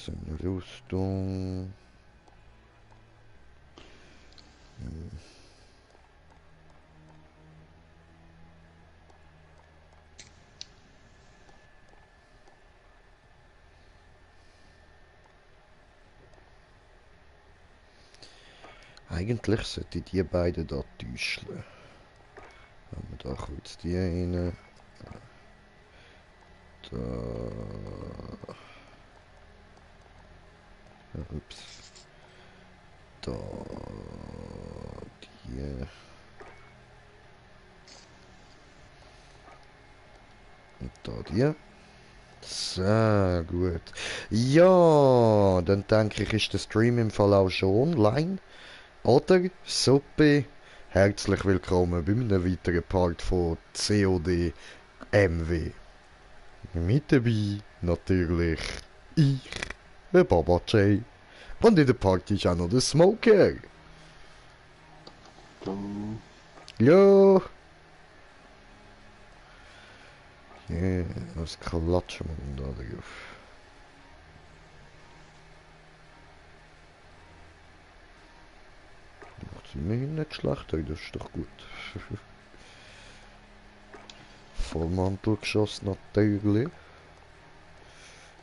Seine Rüstung. Eigentlich sollte ich die beiden da täuschen. Haben wir da kurz die rein. Da. Ups. Da. Die. Und da die. Sehr gut. Ja, dann denke ich, ist der Stream im Fall auch schon online. Oder? Super. Herzlich willkommen bei einem weiteren Part von COD MW. Mit dabei natürlich ich, der Baba J. Und in der Party ist auch noch der Smoker. Ja. Ja, was klatschen wir denn da drauf? Macht es immerhin nicht schlechter, das ist doch gut. Vollmantel geschossen natürlich.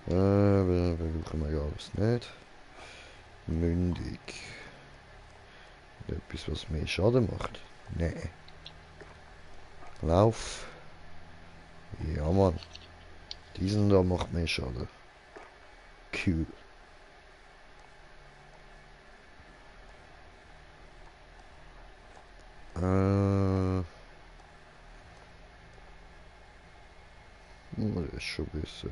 Brauchen wir ja alles nicht. Mündig. Etwas, was mehr Schaden macht? Nee. Lauf. Ja, Mann. Diesen da macht mehr Schaden. Cool. Das ist schon besser.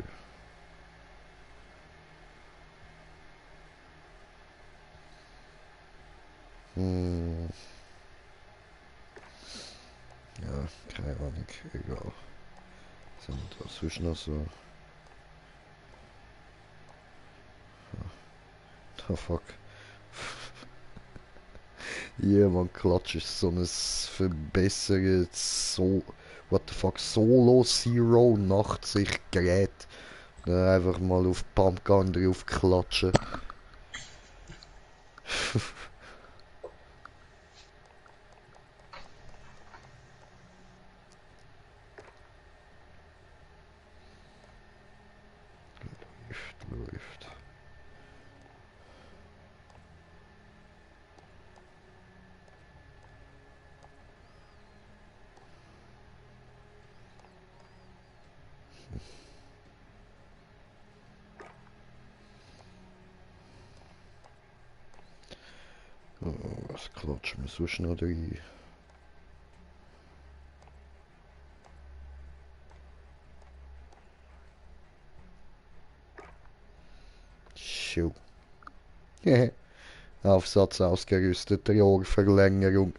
Hm. Ja, keine Ahnung. Egal. Was haben wir da sonst noch so? Oh fuck. Ja, man, Klatsch ist so ein verbessertes what the fuck, Solo Zero Nachtsichtgerät. Dann einfach mal auf Pumpgun drauf klatschen. Läuft. Oh, was klatschen wir sonst noch rein? Schau. Aufsatz ausgerüstet, Rohrverlängerung.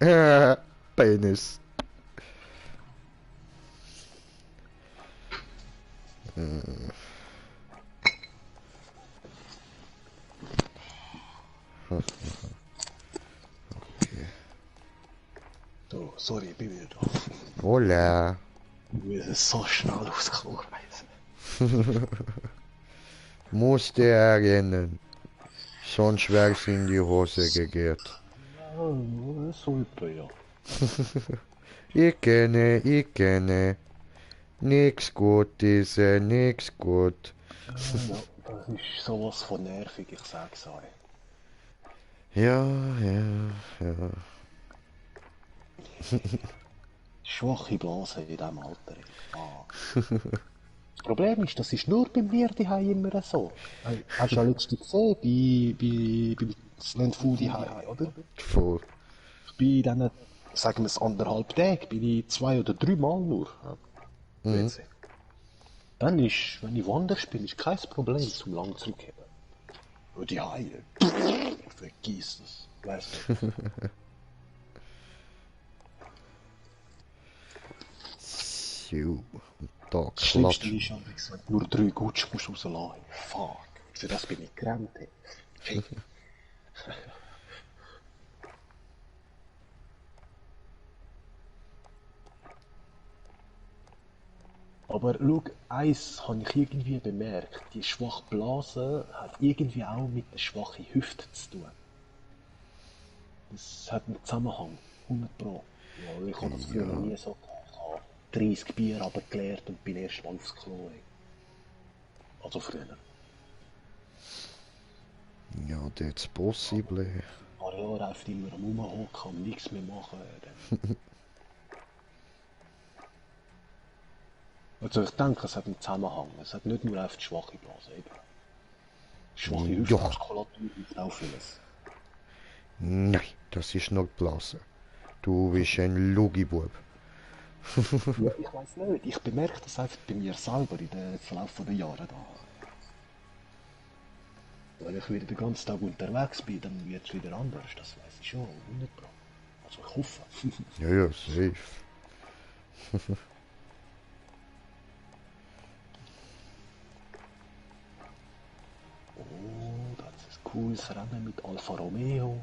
Penis. So, sorry, ich bin wieder da. Hola. Ich muss so schnell aufs Klo reisen. Musste er rennen. Sonst wär's in die Hose gegehrt. Ja, so etwa, ja. Ich kenne. Nix gut, nix gut. Ja, das ist sowas von nervig, ich sag's euch. Ja, ja, ja. Schwache Blase in diesem Alter. Das Problem ist, das ist nur bei mir daheim immer so. Hast du ja letztens gesehen, bei Slant Food daheim, oder? Voll. Bei diesen, sagen wir es, 1,5 Tagen bin ich 2 oder 3 Mal nur WC. Dann ist, wenn ich woanders bin, ist kein Problem zum lang zurückkehren. Und die Haie, vergiss das. Weißt du. So. Da Das Schlimmste klatsch. ist allerdings, wenn du nur 3 Gutsch musst rauslassen. Fuck. Für das bin ich gerannt. Hey. Aber schau, eins habe ich irgendwie bemerkt. Die schwache Blase hat irgendwie auch mit der schwachen Hüfte zu tun. Das hat einen Zusammenhang. 100 Pro. Ja, ich habe das früher Ja, nie so gehabt. Ich habe 30 Bier aber geleert und bin erst mal aufs Klo. Ey. Also früher. ja, that's possible. Ein paar Jahre einfach immer am Rumhocken und nichts mehr machen. Also ich denke, es hat einen Zusammenhang. Es hat nicht nur einfach die schwache Blase. Eben. Schwache Ja, Hüftmuskulatur hilft auch vieles. nein, das ist nur Blase. Du bist ein Logibub. Ja, ich weiß nicht. Ich bemerke das einfach bei mir selber in den Verlauf der Jahre da. Wenn ich wieder den ganzen Tag unterwegs bin, dann wird es wieder anders. Das weiß ich schon, 100 Pro. Also ich hoffe. Ja, ja, safe. Oh, das ist ein cooles Rennen mit Alfa Romeo.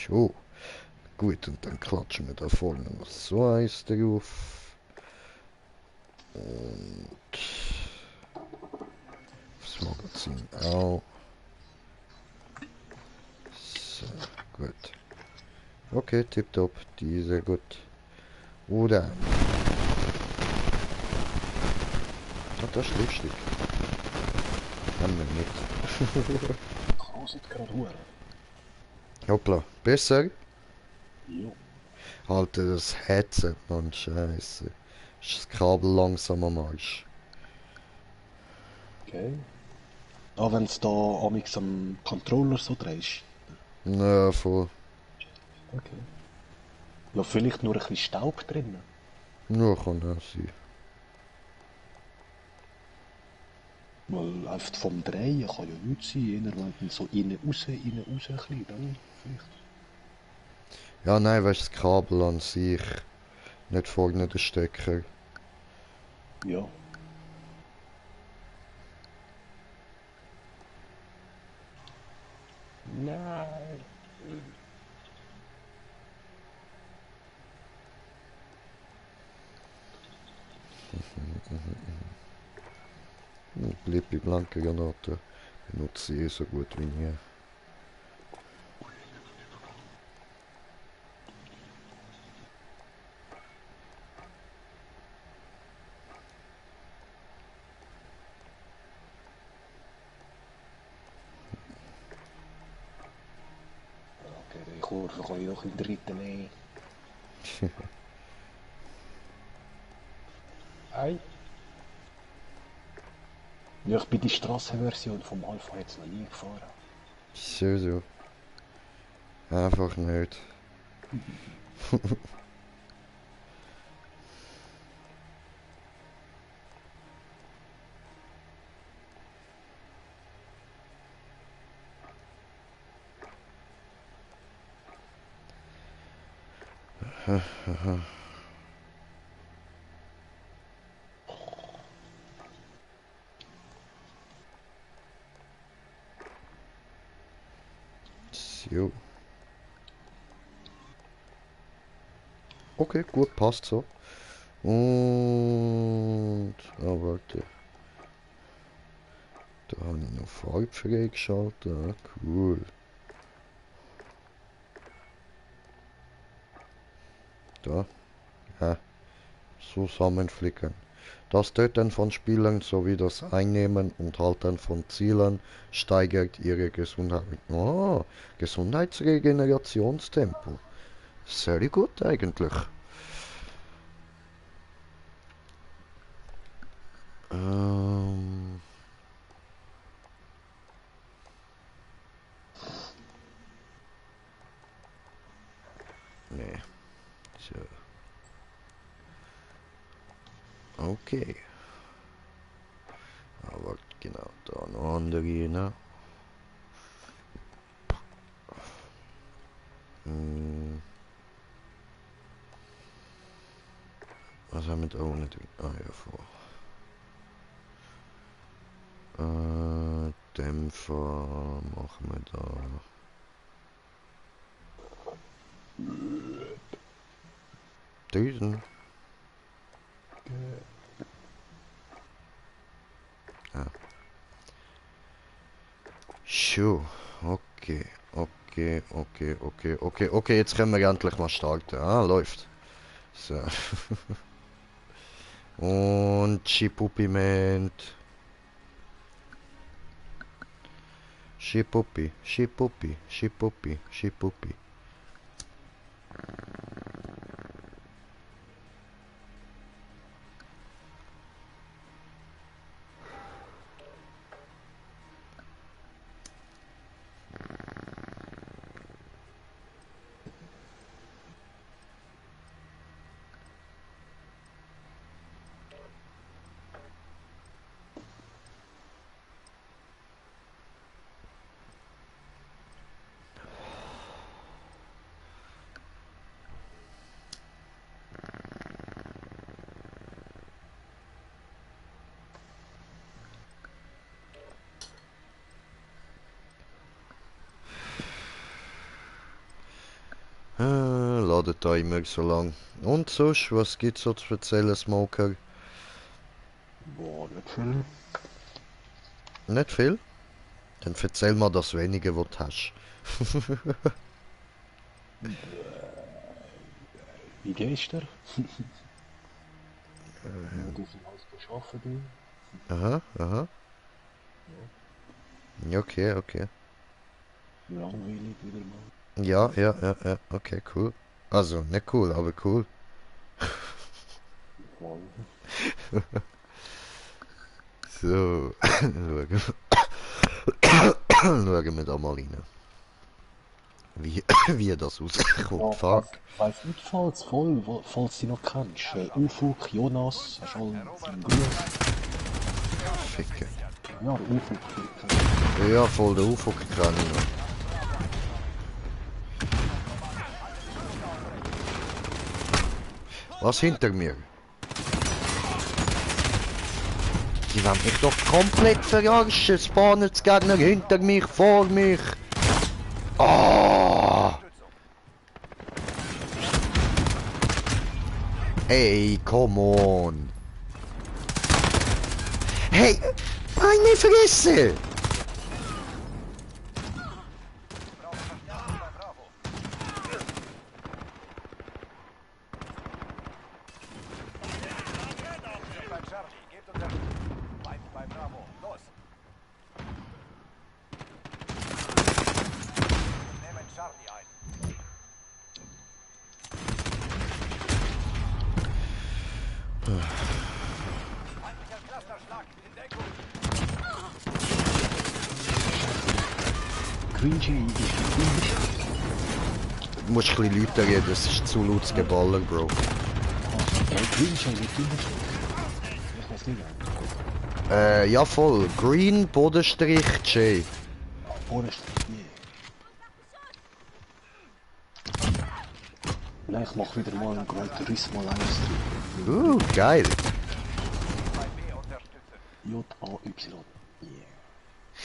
So, gut, und dann klatschen wir da vorne noch so eins drauf. Und das Magazin auch. So, gut. Okay, tipptopp, die ist sehr gut. Oder? Ah, das ist lustig. Haben wir nicht. Kroset gerade Hure. Hoppla, besser? Jo. Alter, das Headset, Mann, scheiße. Ist das Kabel langsam am Arsch. Okay. Auch wenn es da amix am Controller so drehst. Na, voll. Okay. Ja, vielleicht nur ein bisschen Staub drin. Nur kann auch sein. Weil einfach vom Drehen kann ja nichts sein. Eher wenn du so innen raus ein bisschen, dann vielleicht. Ja, nein, weißt du, das Kabel an sich. Nicht vorne der Stecker. Ja. Nein. Blippi blanke Granate benutze ich eh so gut wie nie. Okay, die Kurve kann ich noch im dritten nehmen. Ei. Ja, ich bin die Strassenversion vom Alpha jetzt noch nie gefahren. So, so. Einfach nicht. So. Okay, gut, passt so. Und... Ah, warte. Da habe ich noch Farbe freigeschaltet. Ah, cool. Da. Ja, zusammenflicken. Das Töten von Spielern sowie das Einnehmen und Halten von Zielen steigert ihre Gesundheit. Oh, Gesundheitsregenerationstempo. Sehr gut eigentlich. Ähm, nee. So. Okay. Aber genau, da noch andere, ne? Hm, was haben wir da unten drin? Ah ja, vor. Dämpfer machen wir da. Düsen. Ah. Schuh. Okay. Okay, jetzt können wir endlich mal starten. Ah, läuft. So. Und Schipupiment. Schipuppi. Ladet da immer so lang. Und sonst, was gibt's so zu erzählen, Smoker? Boah, nicht viel. Nicht viel? Dann erzähl mal das Wenige, was du hast. Wie geht's dir? Ja, du viel alles beschaffen bin. Aha. Ja, okay. Langweilig wieder mal. Ja, okay, cool. Also, nicht cool, aber cool. Voll. So, schauen wir da mal rein. Wie das rauskommt, Ja, fuck. falls nicht, falls du noch kennst. Ufuk, Jonas, hast du alle seinen Gruß. Ficke. Ja, der Ufuk. Ja, voll der UFO kann ich noch. Was hinter mir? Die wollen mich doch komplett verarschen. Spawnen die Gegner hinter mich, vor mich. Oh! Hey, come on. Hey, meine Fresse! Green Jay ist grün. Du musst ein bisschen lauter reden, das ist zu lautes Geballer, Bro. Green Jay ist grün. Ich weiß nicht. Ja voll. Green, Bodenstrich, J. Ohne Strich. Nein, ich mach wieder mal einen Gran Turismo Livestream. Geil. J-A-Y.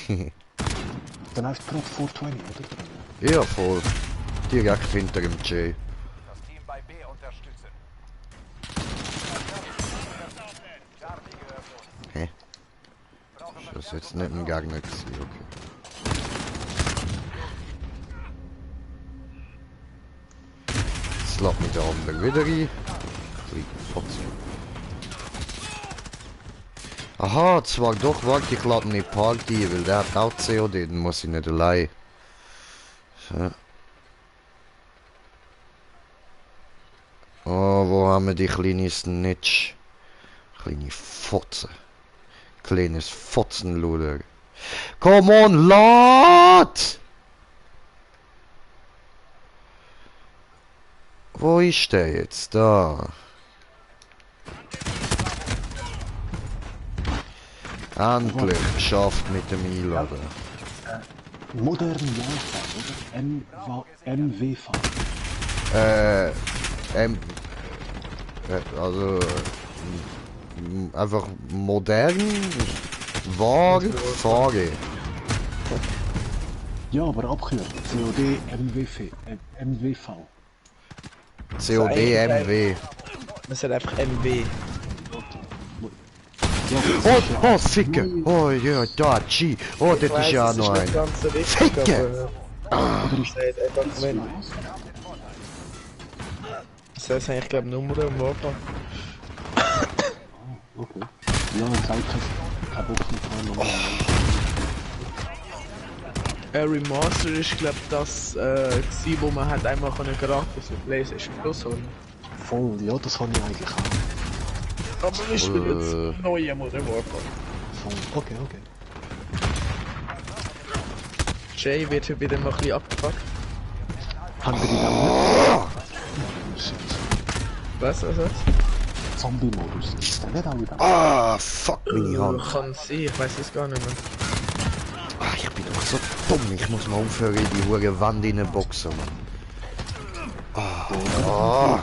Yeah. Dann heißt Prod 420, oder? Ja voll. Direkt hinter dem J. Das Team bei B unterstützen. Charlie gehört uns. Hä? Das ist jetzt nicht ein Gegner gewesen, okay. Jetzt lässt mich der andere wieder rein. Kleine Fotze. Aha, zwar doch, warte, ich lade nicht Party, weil der hat auch COD, dann muss ich nicht allein. So. Oh, wo haben wir die kleine Snitch? Kleine Fotze. Kleines Fotzenluder. Come on, Lord! Wo ist der jetzt? Da. Endlich geschafft mit dem Einladen. Modern Wi-Fi, oder? MWV. Also einfach modern, wahr, Fahre. Ja, aber abgekürzt. COD, MWV. COD MW. Das ist halt einfach MW. Oh, Ficke! Oh ja, da, G. Oh, das ist ja noch ein. Ficke! Das heißt eigentlich, glaube ich, Nummer im Warpath. Okay. Ja, ich sag kein Bock mit fahren. Remaster ist, glaube ich, das gewesen, wo man halt einmal gratis mit PlayStation Plus holen. Voll, ja, das habe ich eigentlich auch. Aber wir spielen jetzt neue Modern Warfare. Voll. Okay, okay. Jay wird hier wieder noch ein bisschen abgefuckt. Haben wir die dann Was? Zombie-Modus? Ist der nicht auch wieder? Ah, fuck meine Hand. Kann sein, ich weiß es gar nicht mehr. Ah, ich bin doch so dumm. Ich muss mal aufhören, in die hure Wand in den Boxen, Mann. Ah.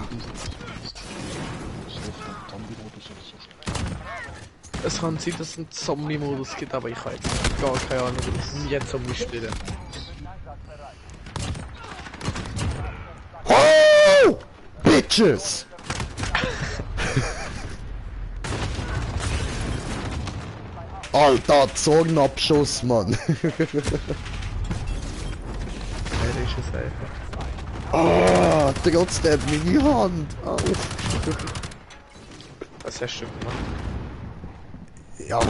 Es kann sein, dass es einen Zombie-Modus gibt, aber ich habe jetzt gar keine Ahnung, wie ich jetzt Zombie spiele. Oh! Bitches! Alter, Zornabschuss, Mann. Ja, das ist es einfach. Ah, trotzdem meine Hand. Au. Was hast du gemacht? Ja,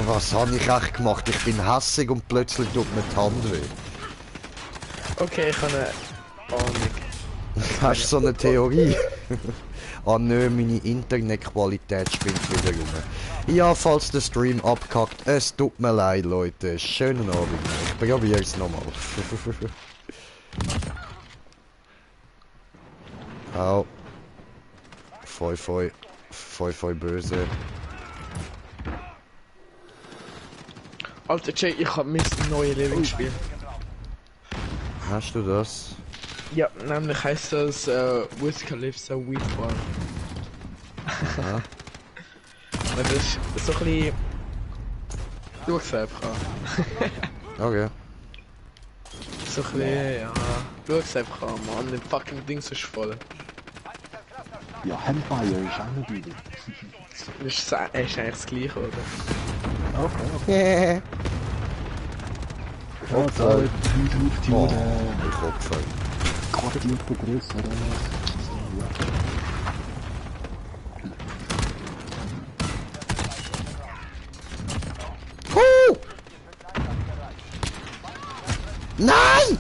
was habe ich echt gemacht? Ich bin hässig und plötzlich tut mir die Hand weh. Okay, ich habe eine Ahnung. Hast du so eine Theorie? Ah nö, meine Internetqualität spinnt wieder rum. Ja, falls der Stream abkackt, es tut mir leid, Leute. Schönen Abend. Ich probiere es nochmal. Au. Voll böse. Alter Jay, ich habe mein neues Lieblingsspiel. Hast du das? Ja, nämlich heisst das Wiz Khalifa Weed Bar. Ja. Das ist so ein bisschen... Du sagst einfach an. Okay. So ein bisschen, ja... Du sagst einfach an, Mann, den fucking Ding ist voll. Ja, Hempire ist auch nicht übel. Das ist eigentlich das gleiche, oder? Okay. Oh, Ja, da wird auf die Oh, Uhr. ich hoffe. Gerade die größer, oder? Nein!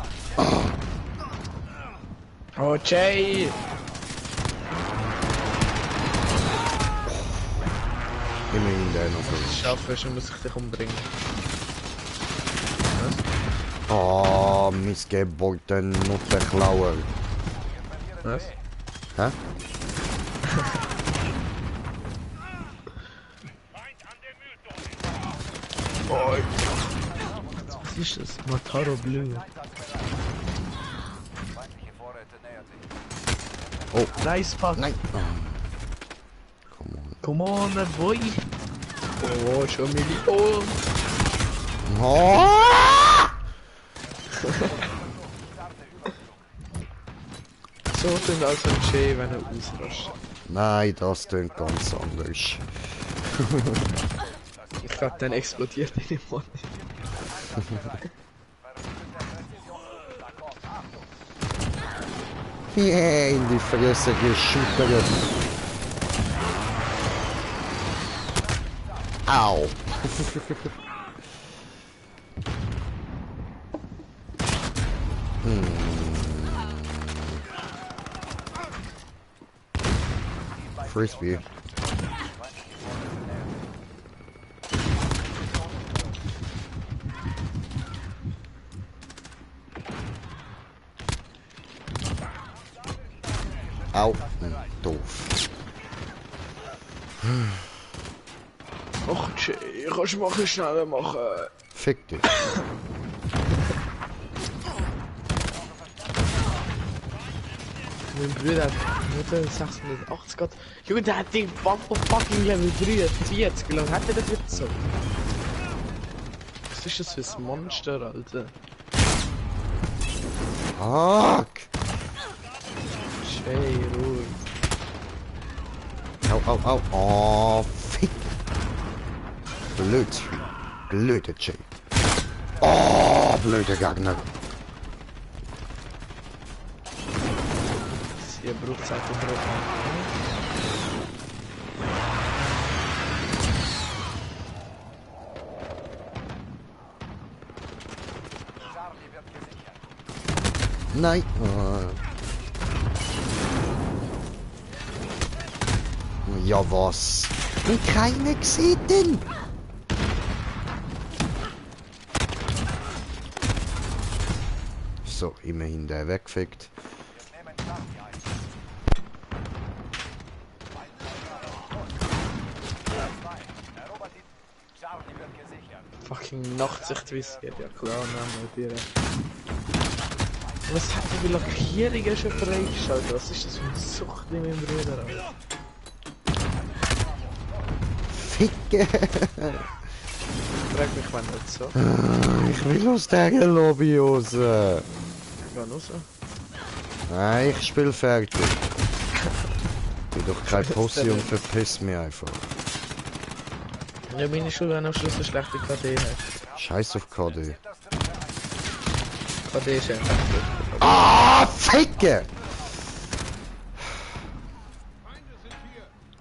Oh, Jay! Immerhin der noch so. Schaffe schon, muss ich dich umbringen. Oh, missgebauten Nuttenklauer. Was? Hä? Oh, was ist das? Mataro Blue. Feindliche Vorräte nähern sich. Oh, Nice fuck. nein. Come on, boy. Oh, schon Million. Oh! So klingt also ein Jay, wenn er ausrascht. Nein, das klingt ganz anders. Ich glaube, dann explodiert er im Mund. Yeah, in die Fresse geschüttert. Au. Frisbee. Au. Doof. Och, Jay, kannst du mal schneller machen? Fick dich. Mein Bruder hat 680 Grad. Junge, der hat den Bumper fucking Level 43. Wie lange hat er das jetzt so? Was ist das für ein Monster, Alter? Fuck. Hey, ruhig. Au, au, au. Oh, fick. Blöd. Blöde Jay. Oh, blöde Gegner. Hier Bruchzeit und Bruch. Charlie wird gesichert. Nein. Oh. Ja, was? Und keiner gesehen denn? So, immerhin der weggefegt. Wir nehmen Charlie ein. Erobert die. Charlie wird gesichert. Fucking Nachtsicht visiert, ja klar, nein, dir. Was hat die Lackierungen schon freigeschaltet? Was ist das für eine Sucht in meinem Bruder? Alter? Ficke! Frag mich, wann nicht so. Ich will aus der Lobby raus. Geh raus. Nein, ich spiel fertig. Bin doch kein Pussy und verpiss mich einfach. Ja, meine Schule haben am Schluss eine schlechte KD hat. Scheiß auf KD. KD ist einfach gut. Ah, Ficke!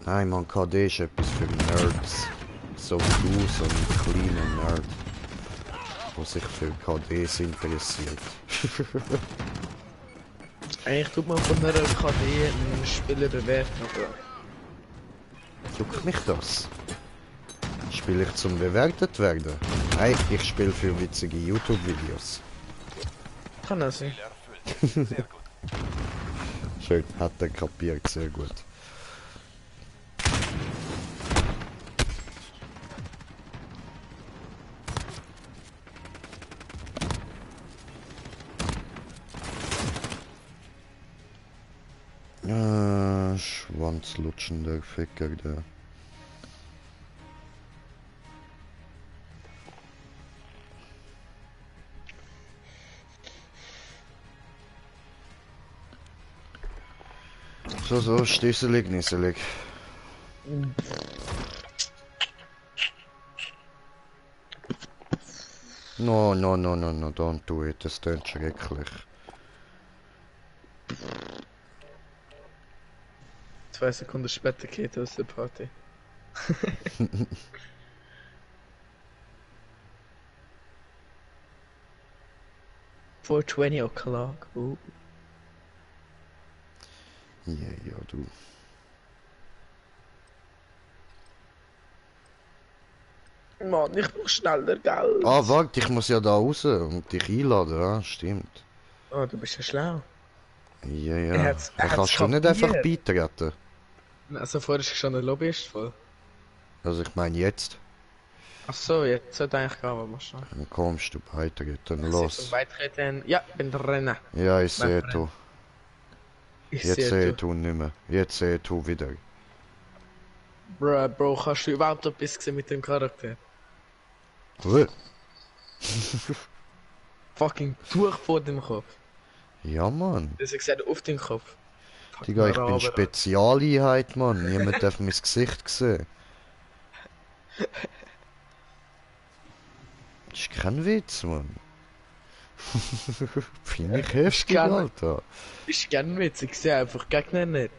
Nein, man, KD ist etwas für Nerds. So wie du, so ein kleiner Nerd. Der sich für KDs interessiert. Eigentlich tut man von einer KD einen Spieler bewerten, aber... Juckt mich das? Spiele ich zum bewertet werden? Nein, ich spiele für witzige YouTube-Videos. Kann das sein. Erfüllt. Sehr gut. Schön, hat er kapiert, sehr gut. Schwanzlutschender Ficker, der. So, stisselig, nisselig. No, don't do it, das tönt schrecklich. 2 Sekunden später geht aus der Party. 4:20 o'clock. Ja, du. Mann, ich brauch schneller Geld. Ah, warte, ich muss ja da raus und dich einladen, ja, stimmt. Oh, du bist ja schlau. Ja, Er ja. hat's Kannst du nicht einfach kapiert. beitreten? Also vorher ist schon der Lobby ist voll. Also ich meine jetzt. Ach so, jetzt sollte eigentlich gehen, aber machst du. Dann kommst du beitreten, Los. los. Beitreten. Ja, bin drin. Ja, ich sehe Beim du. Ich Jetzt sehe sehe du. du nicht mehr. Jetzt sehe du wieder. Bro, kannst du überhaupt etwas sehen mit dem Charakter? Huh. Fucking Tuch vor dem Kopf. Ja, Mann. Das ist gesagt auf den Kopf. Fuck, Digga, ich bin Araber. Spezialeinheit, Mann. Niemand darf mein Gesicht sehen. Das ist kein Witz, Mann. Finde ich heftig, Gerne. Alter. Ist gern witzig, ich sehe einfach Gegner nicht.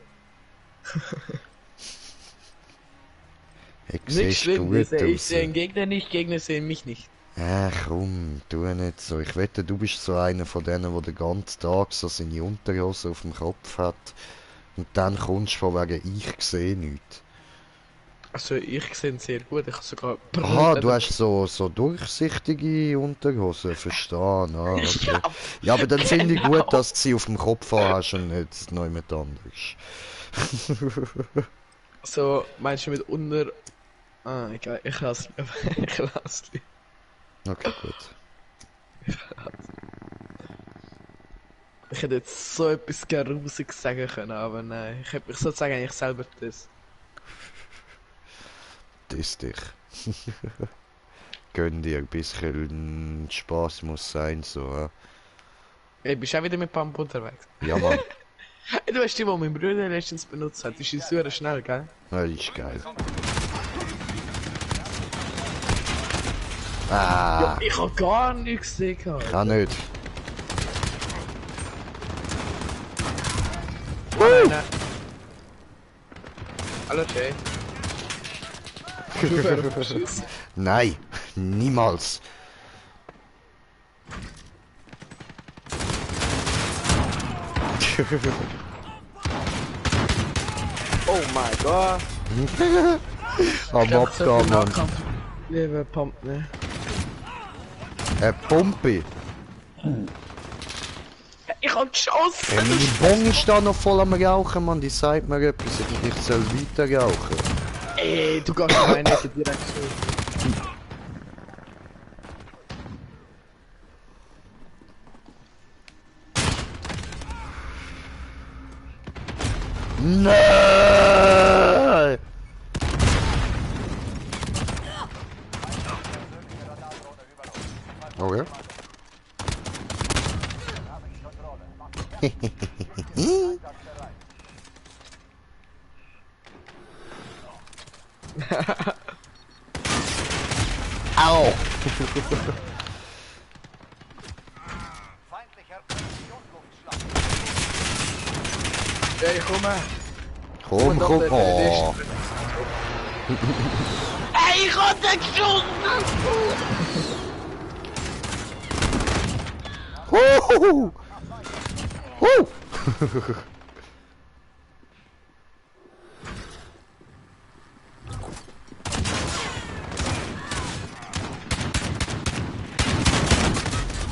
Ich Nicht siehst schlimm, gut ich sehe aus. einen Gegner nicht, Gegner sehen mich nicht. Ach komm, tu nicht so. Ich wette, du bist so einer von denen, der den ganzen Tag so seine Unterhose auf dem Kopf hat. Und dann kommst du von wegen, ich sehe nichts. Also ich sehe ihn sehr gut, ich habe sogar... Aha, du hast so durchsichtige Unterhosen, verstehen. Ah, okay. Ja, Ja, aber dann finde ich genau. gut, dass du sie auf dem Kopf hast und nicht noch jemand anderes. so, meinst du mit unter... Ah, egal, ich lasse ich lasse es. Okay, gut. Ich hätte jetzt so etwas Gerusiges sagen können, aber nein, ich hätte mich sozusagen eigentlich selber das. Das dich. Gönn dir ein bisschen Spaß muss sein, so. Ey, bist du auch wieder mit Pump unterwegs? Ja, Mann. Hey, du weißt die, die mein Bruder letztens benutzt hat. Die ist super schnell, gell? Ja, die ist geil. Ah, Ich hab gar nichts gesehen. kann nicht. Nein, nein. Hallo Jay. Nein, niemals. Oh mein Gott. Am Abgang, Mann. Liebe Pump, ne? Pumpe. Ich hab geschossen! Meine Bon ist da noch voll am Rauchen, Mann. Die sagt mir etwas, ich soll weiter rauchen. Ey, du gehst rein, nicht direkt so. Nein! Oh ja? Au! Feindlicher Präzisionsluftschlag. Ja, ich komme. Komm, komm, oh! Ey, ich hab den geschossen! Huhuhu! Huh!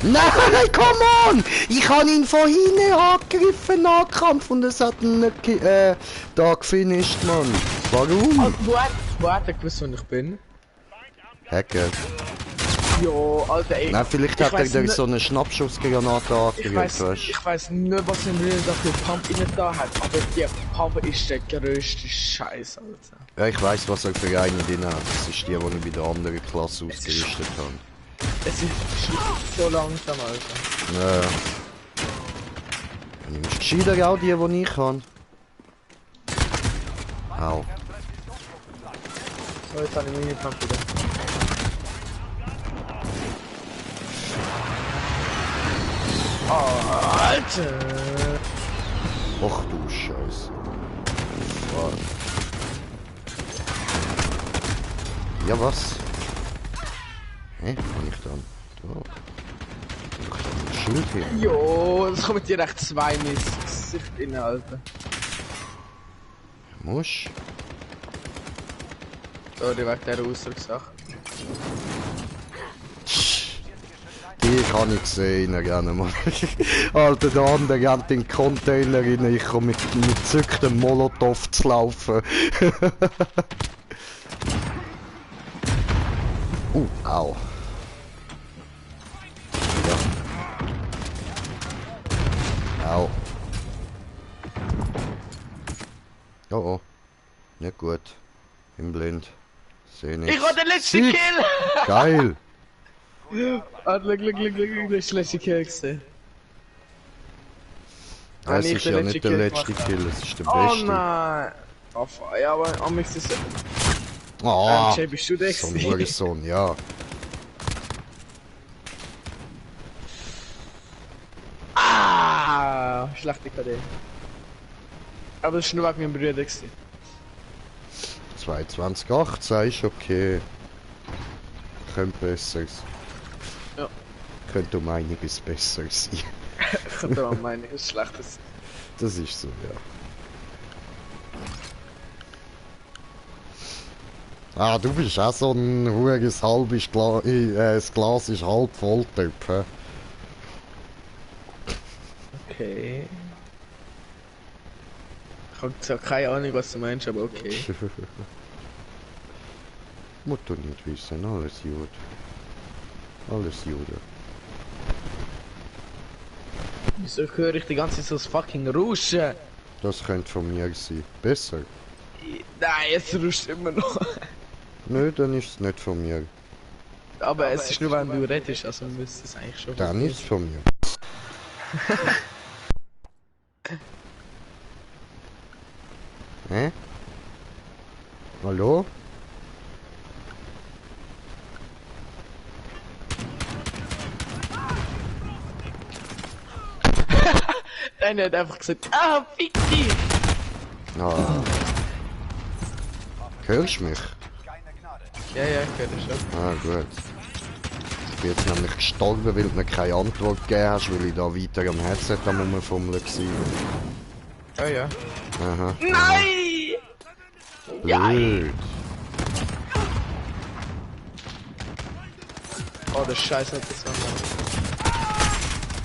Nein, come on! Ich habe ihn von hinten angegriffen, Nahkampf, und es hat ihn nicht da gefinisht, Mann. Warum? Also, wo hat er gewusst, wo ich bin? Hacker. Jo, Alter, ey. Nein, vielleicht ich hat er weiss durch nicht- so eine Schnappschussgranate angegriffen, weißt Ich weiss nicht, was im Real dafür Pump innen da hat, aber die Pump ist der größte Scheiß, Alter. Ja, ich weiss, was er für eine drin hat. Das ist die, die ich bei der anderen Klasse ausgerüstet habe. Es ist so langsam, Alter. Ja. Du nimmst gescheiter auch die ich habe. Au. So, jetzt habe ich meine Pump wieder. Oh, Alter! Och du Scheiße. Fuck. Ja, was? Hä? Kann ich dann? Da. Ich kann ein Schild hier. Jo, es kommen dir echt zwei ins Gesicht rein, Alter. Muss. Sorry, wegen dieser Ausdruckssache. Die kann ich sehen, gerne mal. Alter, der andere hat den Container rein, ich komme mit zücktem Molotow zu laufen. Au. Ja. Au. Oh oh. Nicht gut. Bin blind. Seh nichts. Ich hab den letzten Sieg. Kill! Geil! Ah, Glück, das ist der letzte Kill gewesen. Ja, es ich ist den ja letzten nicht der Kill letzte gemacht Kill, es ist der Oh beste. nein! Oh, ja, aber am ist es... Ah, Jay, bist du der so ein gewesen? Hurensohn, ja. Ah, schlechte KD. Aber das ist nur wegen meinem Bruder gewesen. 2218 ist okay. Könnte besser sein. Ja. Könnte um einiges besser sein. Ich kann da meinen, das ist schlechtes. Das ist so, ja. Ah, du bist auch so ein huriges halbes Glas, das Glas ist halb voll Typ, hä? Okay. Ich habe zwar keine Ahnung, was du meinst, aber okay. Muss du nicht wissen, alles gut. Alles gut. Wieso höre ich die ganze Zeit so das fucking Rauschen? Das könnte von mir sein. Besser? Nein, es rauscht immer noch. Nö, dann ist es nicht von mir. Aber es ist nur, wenn du redest, also müsste es eigentlich schon. Dann ist es von mir. Hä? Hallo? Einer hat einfach gesagt, ah, fick dich! Ah. Hörst du mich? Keine Gnade. Ja, ja, ich höre schon. Ah, gut. Ich bin jetzt nämlich gestorben, weil du mir keine Antwort gegeben hast, weil ich da weiter am Headset am Rumfummeln war. Oh ja. Aha. Nein! Blöd. Oh, der Scheiß hat das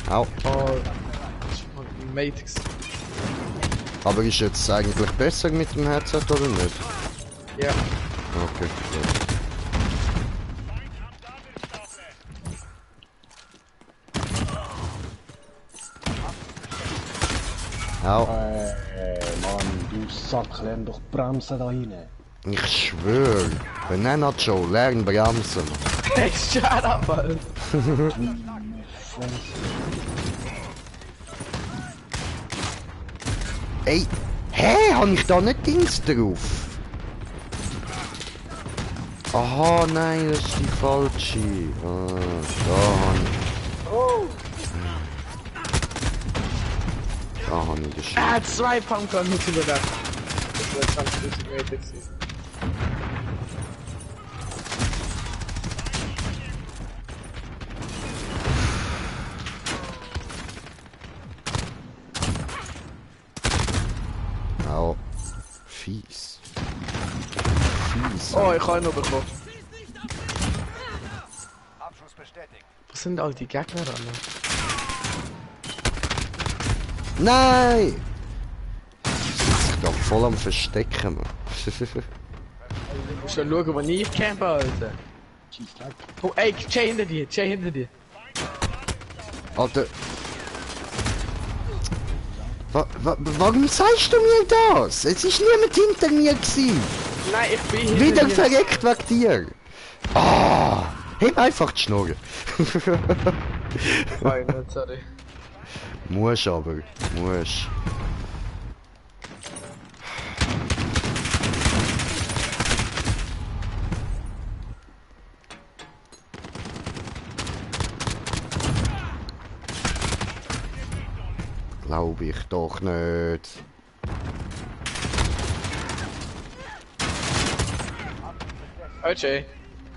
Au. Oh, das war ein Matrix. Aber ist jetzt eigentlich besser mit dem Headset oder nicht? Ja. Okay, gut. Au. Mann, du Sack, lern doch bremsen da rein. Ich schwöre. Banana Joe, lern bremsen. Hey, shut up, Alter. Ey, hä? Hab ich da nicht Dings drauf? Aha, nein, das ist die falsche. Ah, da hab ich. Oh! Da hab ich den Er hat 2 Pumpgun mit überdacht. Das war 20 Matrix. Au. Fies. Fies. Oh, ich habe ihn noch bekommen. Abschuss bestätigt. Wo sind all die Gegner an? Nein! Ich bin doch voll am Verstecken, Mann. Du musst ja schauen, wo ich campe, Alter. Oh, ey, Jay hinter dir, Jay hinter dir. Alter. Warum sagst du mir das? Es ist niemand hinter mir gewesen. Nein, ich bin hinter Wieder dir. verreckt wegen dir. Ah! Heb einfach die Schnurre. Nein, nicht, sorry. Muss aber. Muss. Glaube ich doch nicht. Oh, Jay.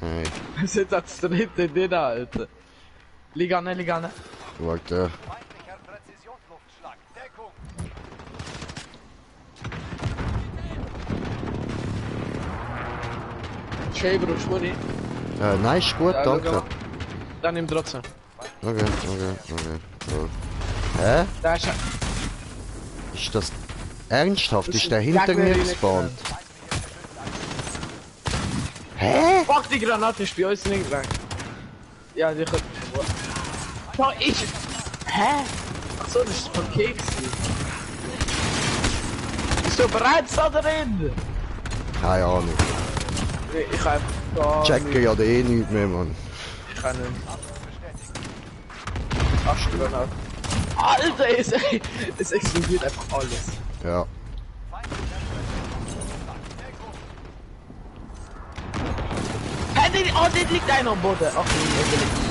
Hey, Wir sind als dritte nicht, Alter. Lieg an, lieg an. warte. Feindlicher Präzisionsluftschlag. Deckung. Jay, brauchst du Muni? Nein, ist gut, Ja, danke. schau mal. Dann nimm trotzdem. Okay. So. Hä? Da ist er. Ist das ernsthaft? Das Ist ist der hinter Gegner mir rein gespawnt? Hä? Fuck, die Granate ist bei uns nicht weg. Ja, die kommt. Oh, ich. Hä? Achso, das ist von Keks. Bist du bereits da drin? Keine Ahnung. Nee, ich hab gar Checken ja eh nichts mehr, Mann. Ich kann nicht. Ach, Granate. Alter, es explodiert einfach alles. Ja. Hey, oh, dort liegt einer am Boden. Ach, nee,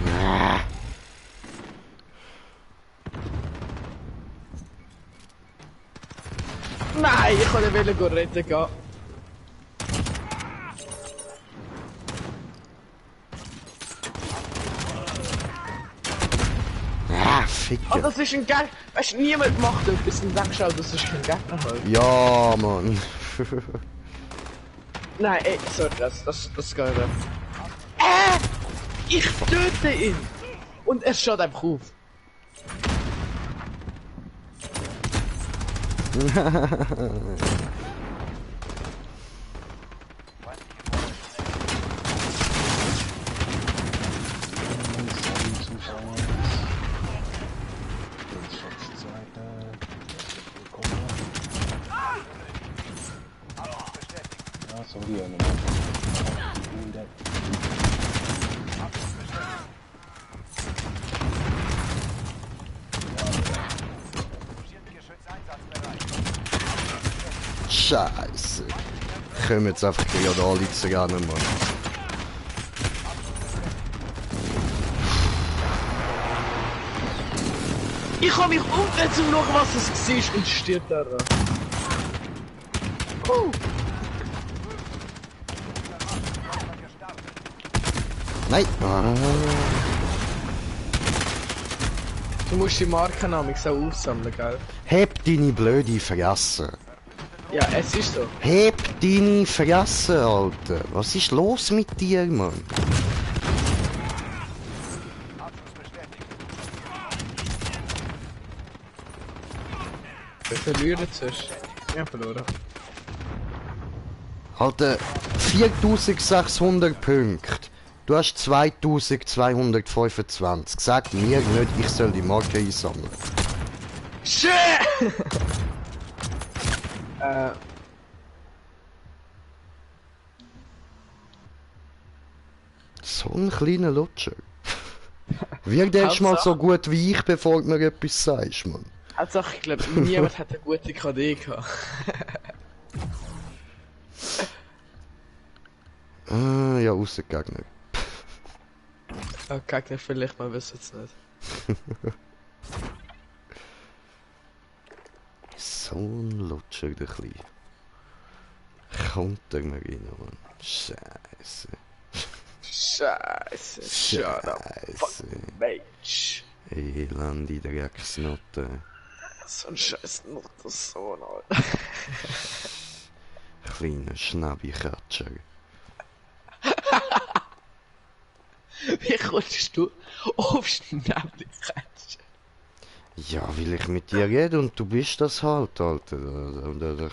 Ah. nein, ich wollte ihn retten gehen. Ah, Oh, Ficker. das ist ein Gegner. Weißt du, niemand macht etwas und denkst auch, das ist kein Gegner halt. Ja, Mann. Nein, ey, sorry, das geht nicht. Ich töte ihn! Und er schaut einfach auf. Sorry, Scheiße. Kommen jetzt einfach gerade alle zu rennen, Mann. Ich kann mich umdrehen, um schauen, was es war und stirbt daran. Nein! Du musst die Markennamen auch aufsammeln, gell? Heb deine blöde Fresse. Ja, es ist so. Heb deine Fresse, Alter. Was ist los mit dir, Mann? Abschuss bestätigt. Wir verlieren zuerst. Ja, verloren. Alter, 4600 Punkte. Du hast 2225. Sag mir nicht, ich soll die Marke einsammeln. Shit! So ein kleiner Lutscher. Wird erst mal so gut wie ich, bevor du mir etwas sagst, Mann. Hauptsache, ich glaube, niemand hat eine gute KD gehabt. Ja, ausser Gegner. Oh, Gegner vielleicht, man weiß es nicht. So ein Lutscher, der Kleine. Kommt er mir rein, Mann. Scheiße. Scheiße, shut up, fuck, Scheiße. Mensch. Elende Drecksnote. So ein scheiß Muttersohn, Alter. Kleiner Schnabikatscher. Wie kommst du auf Schnäpplichkeit? Ja, weil ich mit dir rede und du bist das halt, Alter. Wie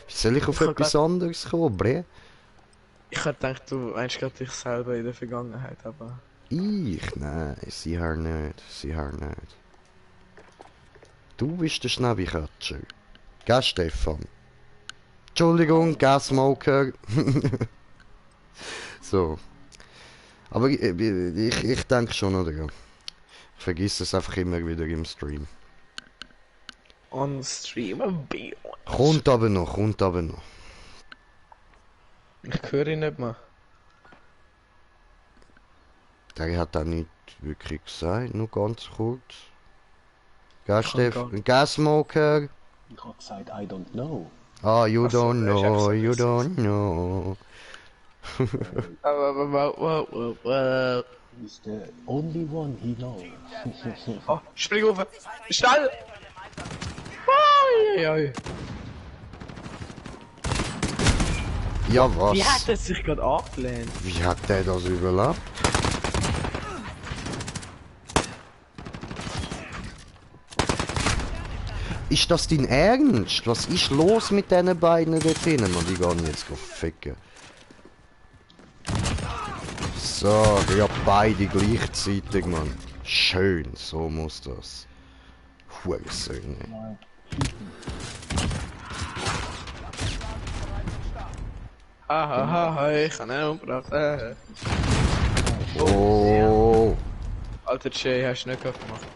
soll ich auf Ich hab etwas anderes kommen, bre? Ich hab gedacht, du meinst gerade dich selber in der Vergangenheit, aber... Ich? Nein, sie haar nicht. Sie haar nicht. Du bist der Schnabikatscher. Gell, Stefan? Entschuldigung, Gasmoker. So. Aber ich denke schon, oder? Ich vergiss es einfach immer wieder im Stream. On stream a beat. Kommt aber noch, kommt aber noch. Ich höre ihn nicht mehr. Der hat auch nicht wirklich gesagt, nur ganz kurz. Gell, Kann Stefan? Gasmoker? Ich habe gesagt, I don't know. Ah, you Ach so, don't ich hab's know, so you gesagt. don't know. Wow. He's the only one he knows. Oh, spring auf! Schnell! Oi. Ja, was? Wie hat er sich gerade abgelehnt? Wie hat der das überlebt? Ist das dein Ernst? Was ist los mit diesen beiden dort hinten? Und die gehen jetzt ficken. So, ja, beide gleichzeitig, Mann. Schön, so muss das. Hurensohn. Hahaha, ich kann ihn umgebracht. Oh. Alter Jay, hast du nicht gemacht.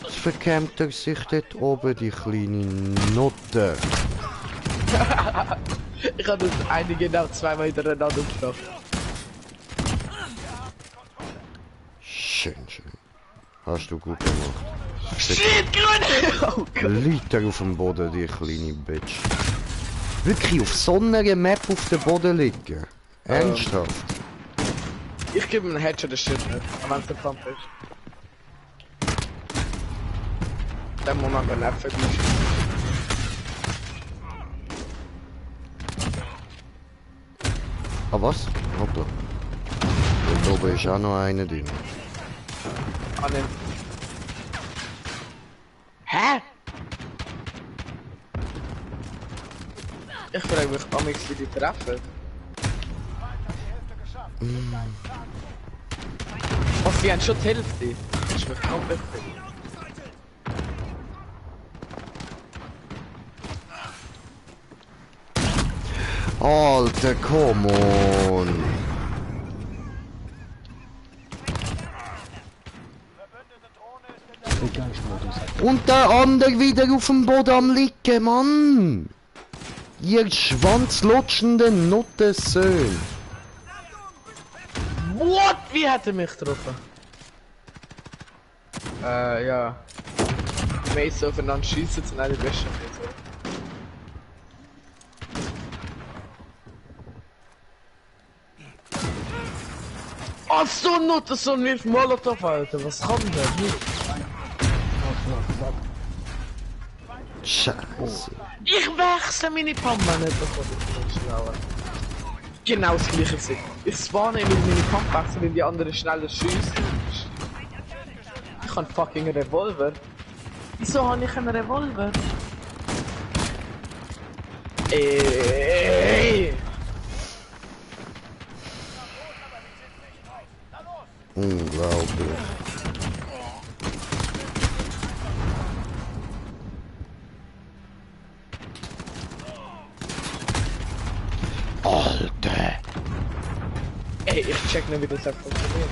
Jetzt verkämmt er sich dort oben, die kleine Nutte. Ich habe das eine genau zweimal hintereinander umgebracht. Schön, schön. Hast du gut gemacht. Shit, grün! Oh Gott. Liter auf dem Boden, die kleine Bitch. Wirklich auf so einer Map auf dem Boden liegen. Ernsthaft. Ich gebe ihm einen Headshot, das stimmt nicht. Wenn es der Pump ist. Dann muss man den Apfel gleich. Ah, was? Hoppla. Dort oben ist auch noch einer drin. Annehmen. Hä? Ich frage mich, Amix, wie die treffen. Was, sie haben schon die Hälfte? Das ist mir komplett viel. Alter, come on. Verbündete Drohne ist in der den Geistmodus hat. Und der andere wieder auf dem Boden am liegen, Mann! Ihr schwanzlutschenden Nuttensöhn! What? Wie hat er mich getroffen? Ja. Mehr so aufeinander schießen sind alle besten. Oh, so ein Nuttensöhn wirft Molotov, Alter. Was kommt da? Scheiße. Ich wechsle meine Pampa nicht, bevor ich schneller. Genau das gleiche gewesen. Ich spawne mit meine Pump wechseln, wenn die anderen schneller schiessen. Ich habe fucking einen Revolver. Wieso habe ich einen Revolver? Ey. Unglaublich. Alter! Ey, ich check nicht, wie das hat funktioniert.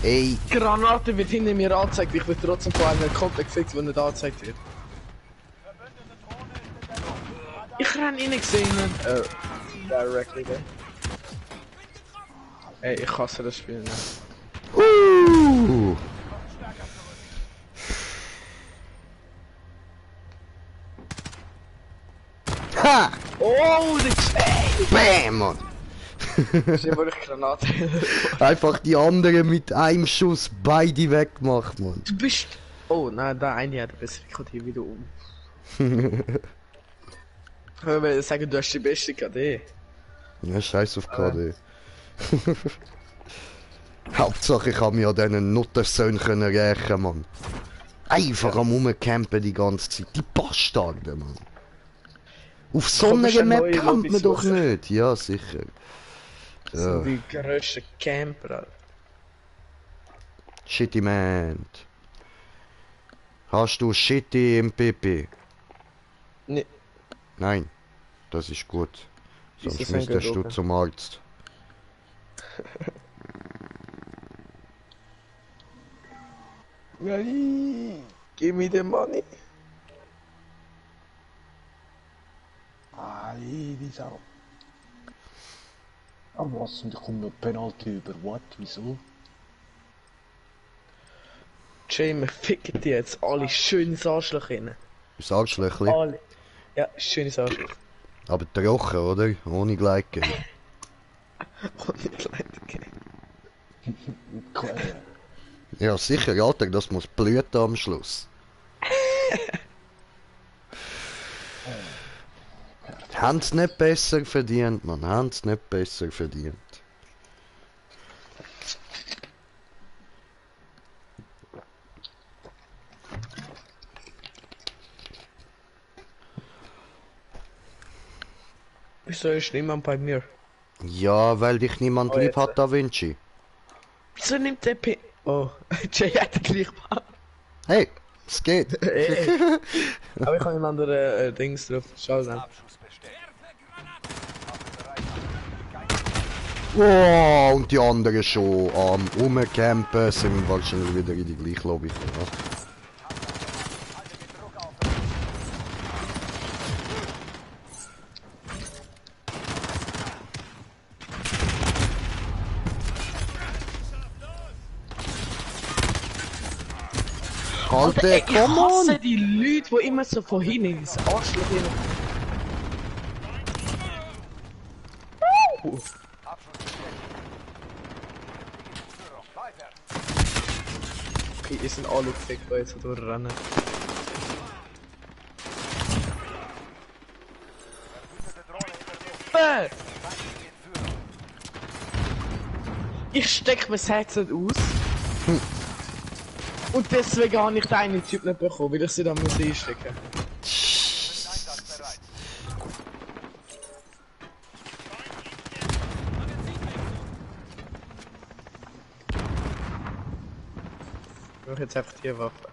Ey! Granate wird hinter mir angezeigt, ich will trotzdem von einem Kontext sehen, wo nicht angezeigt wird. Ich renn ihn nicht gesehen. Directly there. Ey, ich hasse das Spiel nicht. Ha! Oh, der Bam, Mann! Das ist ich Granate. Einfach die anderen mit einem Schuss beide weggemacht, Mann. Du bist... Oh, nein, da eine hat besser. Ich hier wieder um. Ich würde sagen, du hast die beste KD. Ja, scheiß auf KD. Hauptsache, ich habe mir an diesen Nuttersöhnen rächen, Mann. Einfach am Rumcampen die ganze Zeit. Die Bastarde, Mann. Auf so Komm, ist einer eine Map neue campt Lobby man doch suchen. nicht. Ja, sicher. Das Ja. sind die grössten Camper, Alter. Shitty man. Hast du Shitty im PP? Nee. Nein. Das ist gut. Ist Sonst das ein müsstest du Gedogen? zum Arzt. Nein. Give me the money. Ei, die Sau. Aber was? Und ich komme mit Penalty über. What? Wieso? Jay, wir ficken die jetzt alle schön ins Arschloch rein. Das Arschlöchli. Alle. Ja, schön ins Arschloch. Aber trocken, oder? Ohne Gleitgel. Und nicht leider gehen. Ja, sicher, Alter, das muss blüten am Schluss. Haben's nicht besser verdient, man. Haben's nicht besser verdient. Wieso ist niemand bei mir? Ja, weil dich niemand Oh, lieb jetzt. hat, Da Vinci. Wieso nimmt der P... Oh, Jay hat den gleich Ball. Hey, es geht. Ey. Aber ich habe einen anderen Dings drauf. Schau dann. Abschuss bestätigt. Oh, und die anderen schon am Rumcampen sind wahrscheinlich wieder in die gleiche Lobby. Ja. Alter, Ich komm hasse on! die Leute, die immer so von hinten ins Arschloch hin. Abschuss bestätigt. Führung, weiter. Okay, ist ein Alu-Fick, der jetzt durchrennen. Verbündete Drohne hinter dir. In Führung. Ich steck mir das Headset aus. Und deswegen habe ich den einen Typ nicht bekommen, weil ich sie dann muss einstecken. Einsatzbereit. Ich brauche jetzt einfach die Waffe.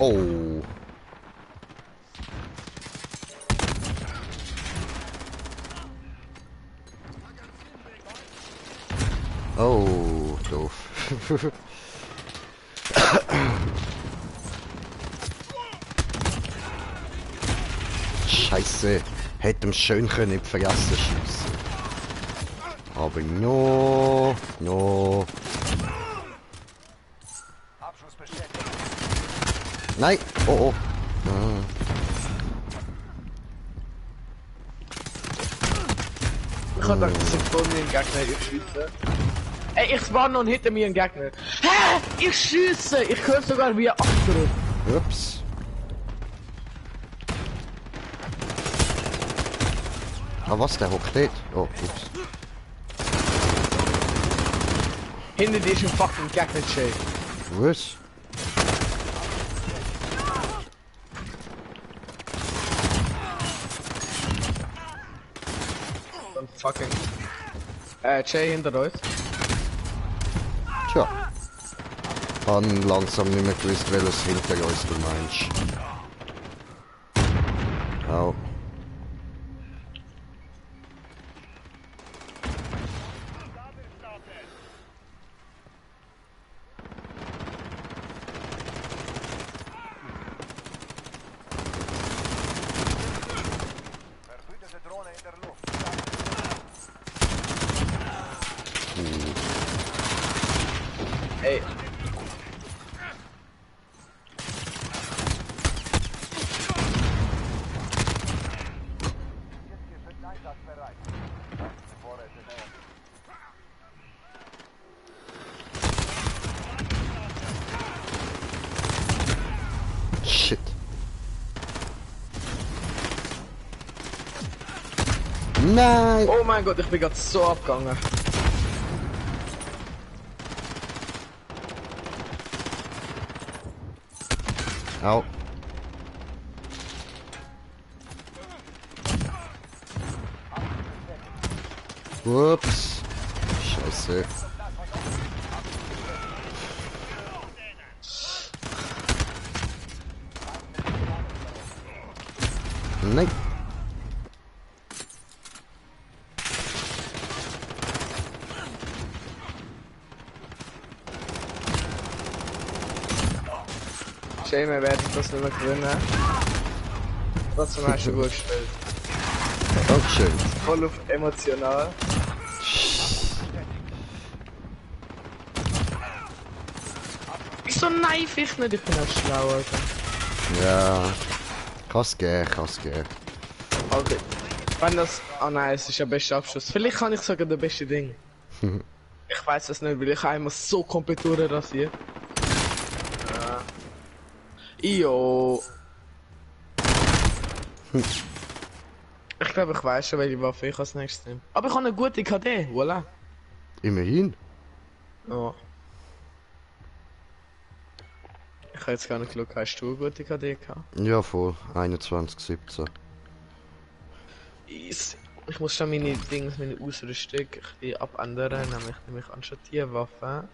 Oh. Oh, doof. Scheiße. Hätte ihm schön können nicht vergessen schießen. Aber no. Abschuss bestätigt. Nein. Oh. Ah. Ich hab gedacht, das sind voll mir ein Gegner, ich schieße. Ey, ich spawn und hinter mir ein Gegner. Hä? Ich schieße! Ich höre sogar wie ein anderer. Ups. Ah, was? Der hockt dort? Oh, ups. Hinter dir ist ein fucking Gegner, Jay. Was? Ein fucking... Jay hinter uns. Tja. Han langsam nicht mehr gewusst, welches hinter uns du meinst. Au. Verbündete Drohne in der Luft. Ey. Wir sind einsatzbereit. Vorräte näher. Shit. Nein! Oh mein Gott, ich bin gerade so abgegangen. Au. Ups. Scheiße. Nein. Jay, wir werden das nicht mehr gewinnen. Trotzdem hast du gut gespielt. Dankeschön. Voll auf emotional. Wieso knife ich nicht? Ich bin auch schlau, Alter. Ja. Kann's gehen. Okay. Wenn das... Ah nein, es ist der beste Abschluss. Vielleicht kann ich sogar der beste Ding. Ich weiß es nicht, weil ich einmal so komplett durchrasiert. Io. Ich glaube, ich weiß schon, welche Waffe ich als nächstes nehme. Aber ich habe eine gute KD, voilà. Immerhin. Ja. Ich habe jetzt gar nicht geschaut, hast du eine gute KD gehabt? Ja, voll. 21:17. Easy. Ich muss schon meine Dings, meine Ausrüstung abändern, nämlich anstatt die Waffe.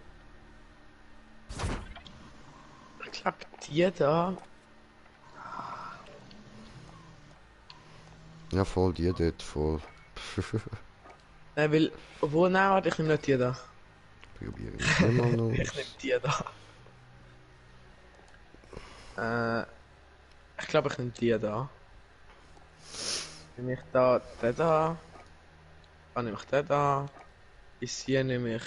Ich glaube, die da. Ja, voll, die dort, voll. Nein, weil. Obwohl, nein, warte, ich nehme nicht die da. Probiere ich immer noch. Ich nehme die da. Ich glaube, ich nehme die da. Nehme ich da, den da. Dann nehme ich den da. Bis hier nehme ich.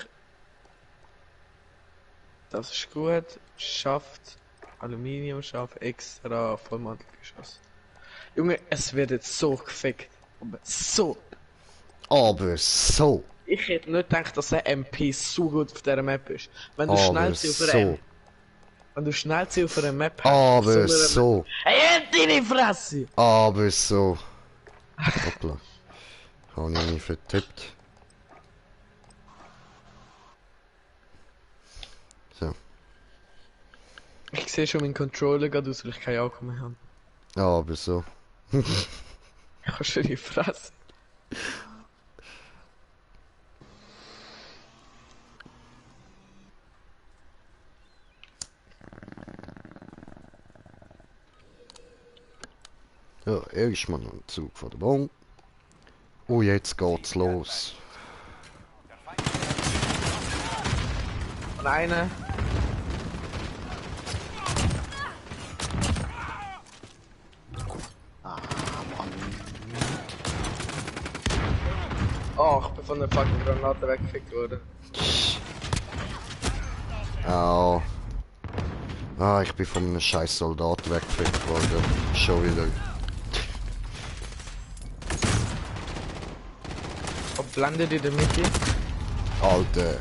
Das ist gut. Schafft. Aluminium, schafft extra Vollmantelgeschoss. Junge, es wird jetzt so gefickt. Aber so. Aber so. Ich hätte nicht gedacht, dass der MP so gut auf dieser Map ist. Wenn du Aber schnell auf einer so. Wenn du schnell auf einer Map hast. Aber so einer so. Map. Hey, deine Fresse! Aber so. Hoppla. Habe ich mich vertippt. So. Ich sehe schon meinen Controller gerade aus, weil ich keine Augen mehr habe. Aber so. Kannst du die Fresse? Ja, erstmal noch ein Zug von der Bon. Und jetzt geht's los. Und eine. Oh, ich bin von der fucking Granate weggefickt worden. Au. Ah, ich bin von einem scheiß Soldat weggefickt worden. Schon wieder. Ob blendet ihr damit hier? Alter.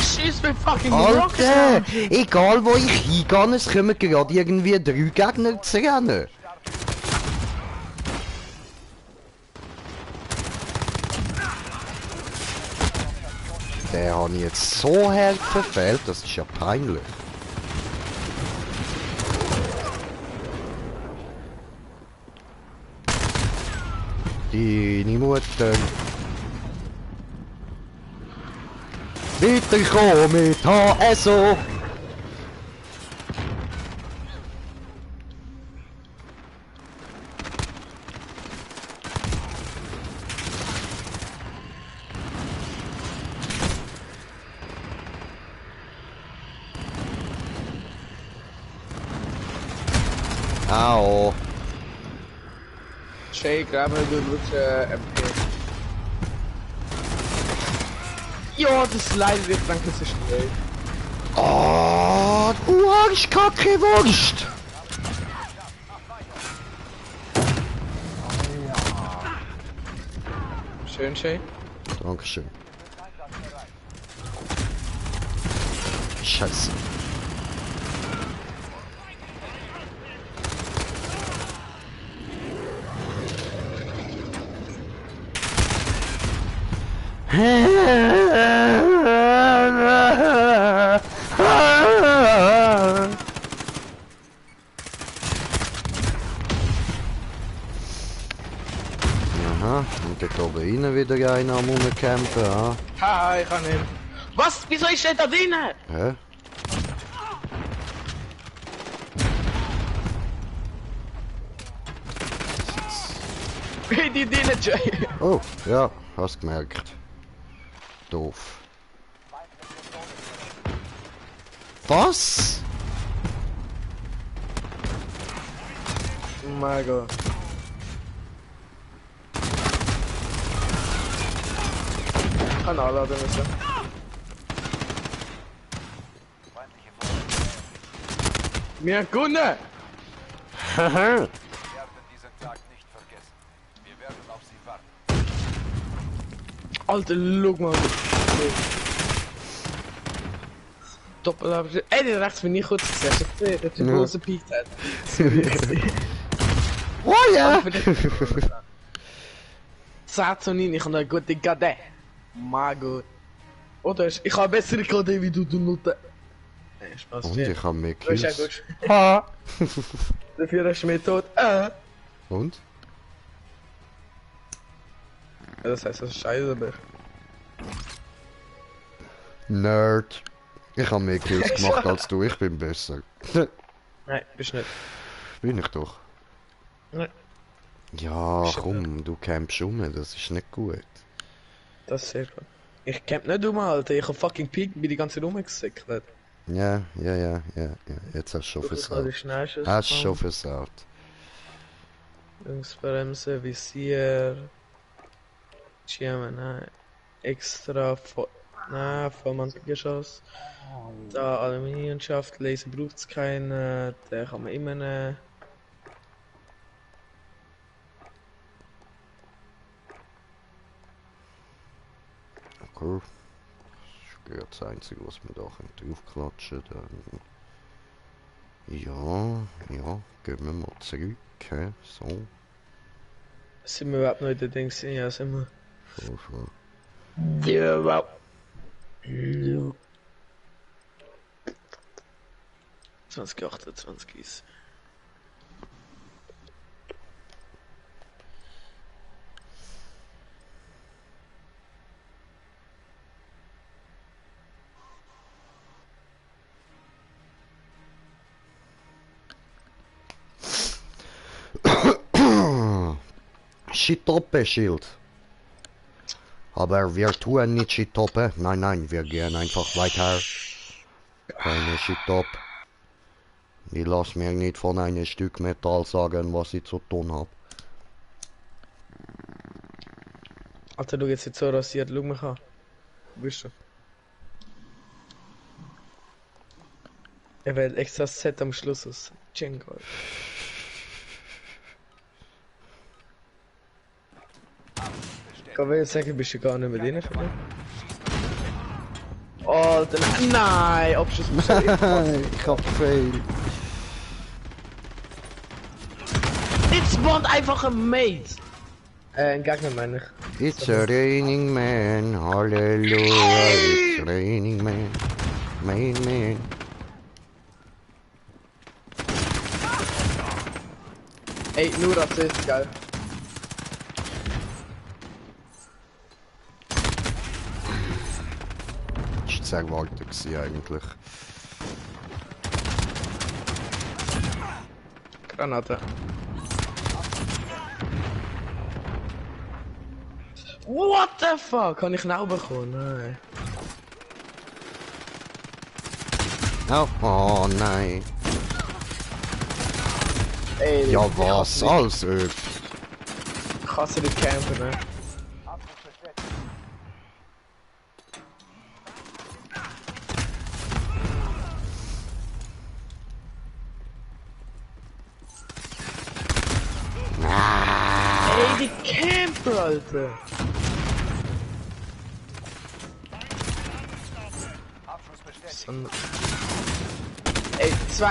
Schieß mit fucking Alter! Rockets! Egal wo ich hingehe, es kommen gerade irgendwie 3 Gegner zu rennen. Den habe ich jetzt so hart verfehlt, das ist ja peinlich. Deine Mutter. Weiterkommen mit HSO. Au. Shay, grabe du MP. Ja, das leidet jetzt, danke, es ist schnell. Oh, du Arschkacke Wurst. Schön, Shay. Dankeschön. Scheiße. Aha, und dort oben rein wieder einer am rumcampen, ha? Haha, ich kann nicht. Was? Wieso ist der da drinnen? Hä? Wie die drinnen, Jay? Oh, ja, hast gemerkt. Doof. Was? Oh mein Gott. Kann alle müssen. Mir Kunde! Haha. Wir werden diesen Tag nicht vergessen. Wir werden auf sie warten. Alter, look mal. Doppel. Ey, der rechts bin ich gut gesehen. Der hat eine große Peak hat. Oh ja! Sagt so nicht, ich habe eine gute KD. Mein Gott. Oder ich habe bessere KD wie du Nutte. Nee, Spaß. Und ich habe mehr Du bist ja Kills. gut. Ha! Dafür ist mir tot. Und? Ja, das heißt, das ist scheiße, aber. Nerd. Ich habe mehr Kills gemacht als du, ich bin besser. Nein, bist nicht. Bin ich doch. Nein. Ja, Bist du komm, du campst um, das ist nicht gut. Das ist sehr gut. Ich camp nicht um, Alter. Ich hab fucking Peak, bin die ganze Zeit rumgesickert. Ja. Jetzt hast du schon Das ist versaut. die schnellste. Hast du schon versaut. Linksbremse, Visier. Schirme, nein. Extra, nein, Vollmantelgeschoss. Da Aluminiumschaft, Laser braucht es keine. Den kann man immer nehmen. Okay. Das ist das Einzige, was wir da draufklatschen können. Ja, gehen wir mal zurück. He? So, Sind wir überhaupt noch in den Dings? Ja, sind wir. schon. Ja, wow. 2028 ist. Schitoppe, Schild. Aber wir tun nicht Schitoppe. Nein, nein, wir gehen einfach weiter. Keine Schitopp. Ich lass mir nicht von einem Stück Metall sagen, was ich zu tun habe. Alter, du jetzt so rasiert, schau mich an. Wo bist du? Er wählt extra das Set am Schluss aus. Django. Ich will sagen, bist du gar nicht mit denen verbunden? Alter, nein! Abschuss muss Ich hab gefailt. Jetzt spawnt einfach ein Mate! Ein Gegner meine ich. It's a raining man, hallelujah, it's raining man, man. Ey, nur Assist, geil. Das war sehr gewaltig eigentlich. Granate. What the fuck? Kann ich nou bekommen? Nein. Oh nein. Ey, Ja ich was, hasse als ob. Ich hasse die Camper, ne? Ey, die Camper, Alter!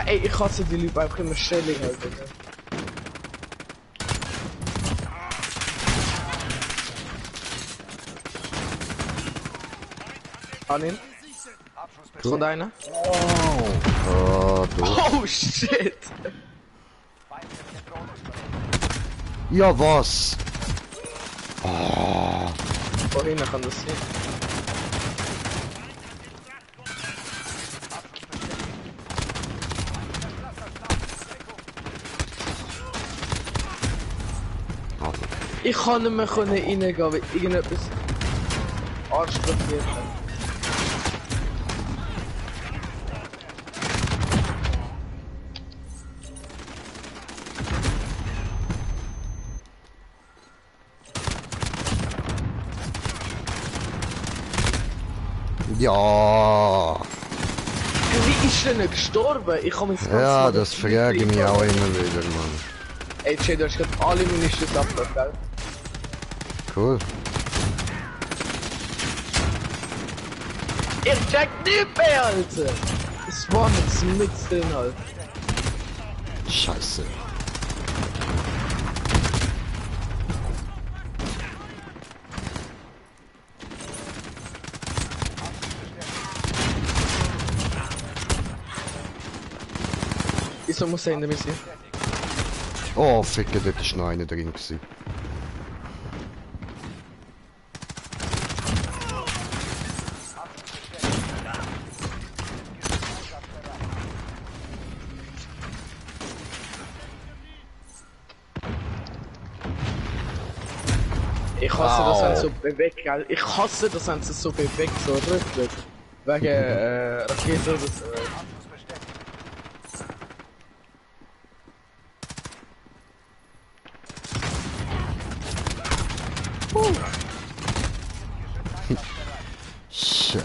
Ey, ich hasse die Leute einfach immer Stellung, Alter. Ne? An ihn. Kommt einer? Oh, du. Oh shit! Ja was? Vorhin kann das sein. Ich kann nicht mehr reingehen, weil irgendetwas anstrukturiert hat. Ja. Wie ist denn nicht gestorben? Ich habe mich Ja, das frage ich mich auch immer wieder, Mann. Ey, Jay, du hast gerade alle meine Schüsse abgehört, gell? Cool. Ich check nicht mehr, Alter! Es war jetzt mit drin, Alter. Scheiße. Wieso muss er in der Mission? Oh, ficke, dort ist noch einer drin gewesen. Ich hasse das, wenn so bewegt, gell? Ich hasse das, wenn es so bewegt, so rückwärts. Wegen Rakete oder so. Scheiße.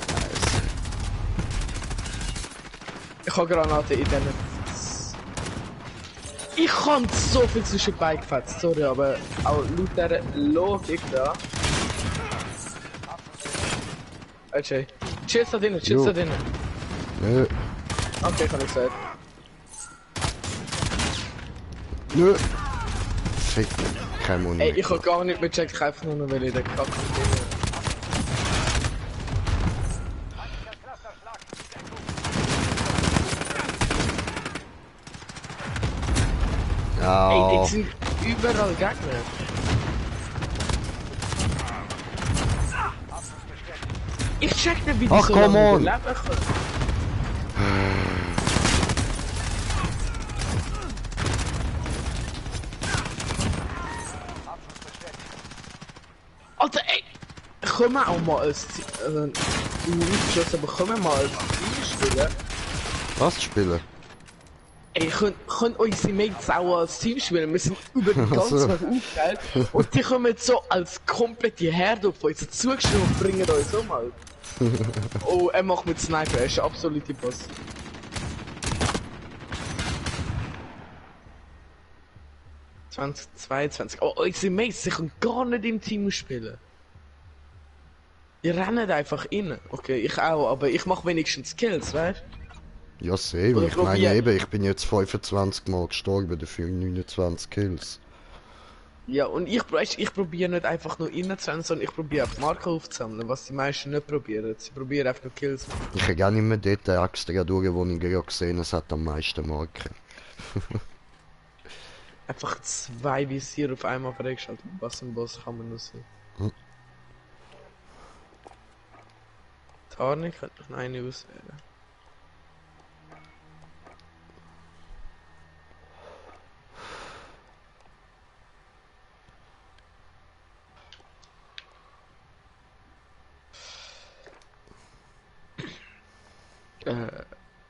Ich habe Granate in denen. Ich kann so viel zwischen die Beine gefetzt, sorry, aber auch laut dieser Logik da. Okay. Chillst da drinnen, chillst da drinnen. Nö. Okay, kann ich sagen. Nö. Fick. Kein Mund. Ey, ich hab gar nicht mehr gecheckt, ich einfach nur noch, weil ich den Kack Ey, die sind überall Gegner. Ich check nicht, wie die Ach, so come lange on. überleben können. können wir auch mal als Ungeschossen, aber können wir mal als Team spielen? Was spielen? Ey, können unsere Mates auch als Team spielen? Wir sind über die ganze so. Welt aufgeteilt und die kommen jetzt so als komplette Herde auf uns zugeschrieben und bringen uns um halt. Oh, er macht mit Sniper, er ist absolute Boss. Oh, unsere Mates, sie können gar nicht im Team spielen. Die rennen einfach rein. Okay, ich auch, aber ich mach wenigstens Kills, weißt du? Ja, sehr. Oder Ich meine probier- eben, ich bin jetzt 25 Mal gestorben, dafür 29 Kills. Ja, und ich probiere nicht einfach nur reinzurennen, sondern ich probiere auf Marken aufzusammeln, was die meisten nicht probieren. Sie probieren einfach nur Kills. Ich gehe nicht mehr dort extra durch, wo ich gerade gesehen habe, es hat am meisten Marken. Einfach 2 Visier auf einmal freigeschaltet. Was ein Boss kann man nur sehen. Hm. Tarnik könnte noch eine auswählen.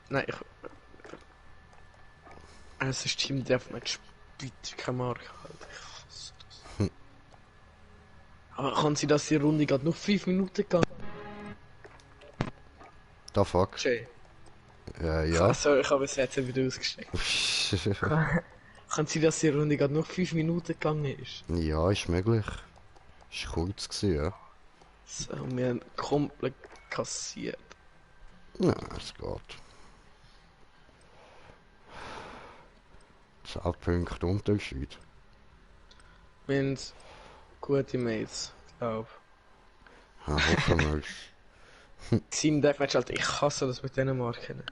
Nein, es ist Team Deathmatch. Bitte keine Marke halt. Ich hasse das. Aber kann sie das die Runde gerade noch 5 Minuten gehen? Da fuck. Jay. Ja. Sorry, ich habe es jetzt wieder ausgesteckt. Kann sie dass die Runde gerade noch 5 Minuten gegangen ist? Ja, ist möglich. Ist kurz gewesen, ja. So, wir haben komplett kassiert. Ja, es geht. 10 Punkte Unterschied. Wir haben gute Mates, glaub. Ja, hoffen wir. Team Deathmatch, Alter, ich hasse das mit diesen Marken.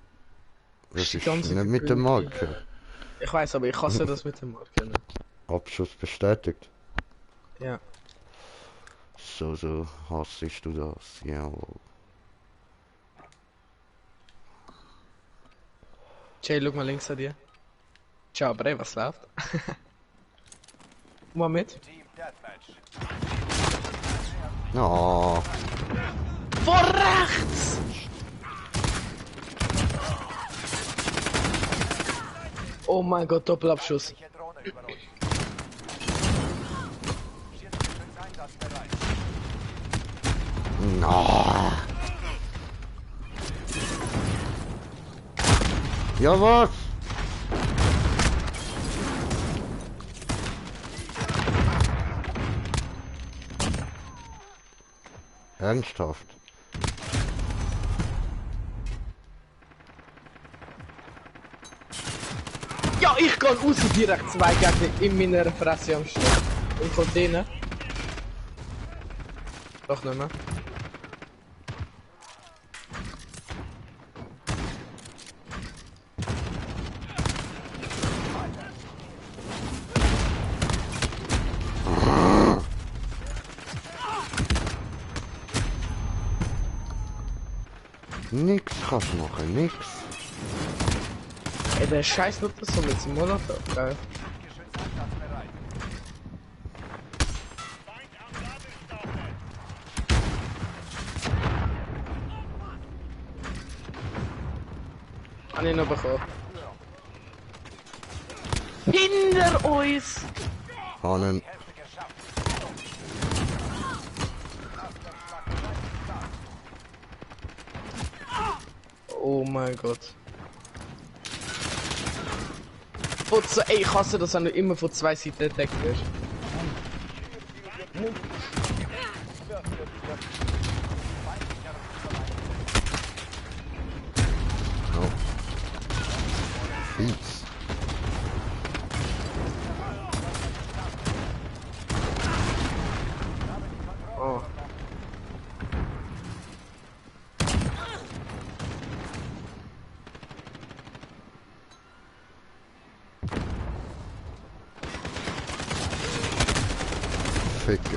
Das ist Die nicht ganze mit der Punkte. Marke. Ich weiß, aber ich hasse das mit den Marken. Abschuss bestätigt. Ja. So hassest du das, jawohl. Jay, schau mal links an dir. Ciao, Bre, was läuft? Mal mit. Team Deathmatch. Oh, Vor rechts! Oh mein Gott, Doppelabschuss. Feindliche Drohne über uns. Schiedsrichter einsatzbereit. no. Ja, was? Ernsthaft? Ja, ich gehe raus direkt 2 Gegner in meiner Fresse am Start. Und von denen. Doch nicht mehr. Nix kannst du machen, nix. Ey, der Scheiß nutzt das so mit dem Molotov, geil. Geschütz einsatzbereit. Habe ich noch bekommen. Hinter uns! Hanen. Hälfte geschafft. Oh mein Gott. Ey, ich hasse das, wenn du immer von 2 Seiten entdeckt wirst. Oh. Fies. Oh. Ficke.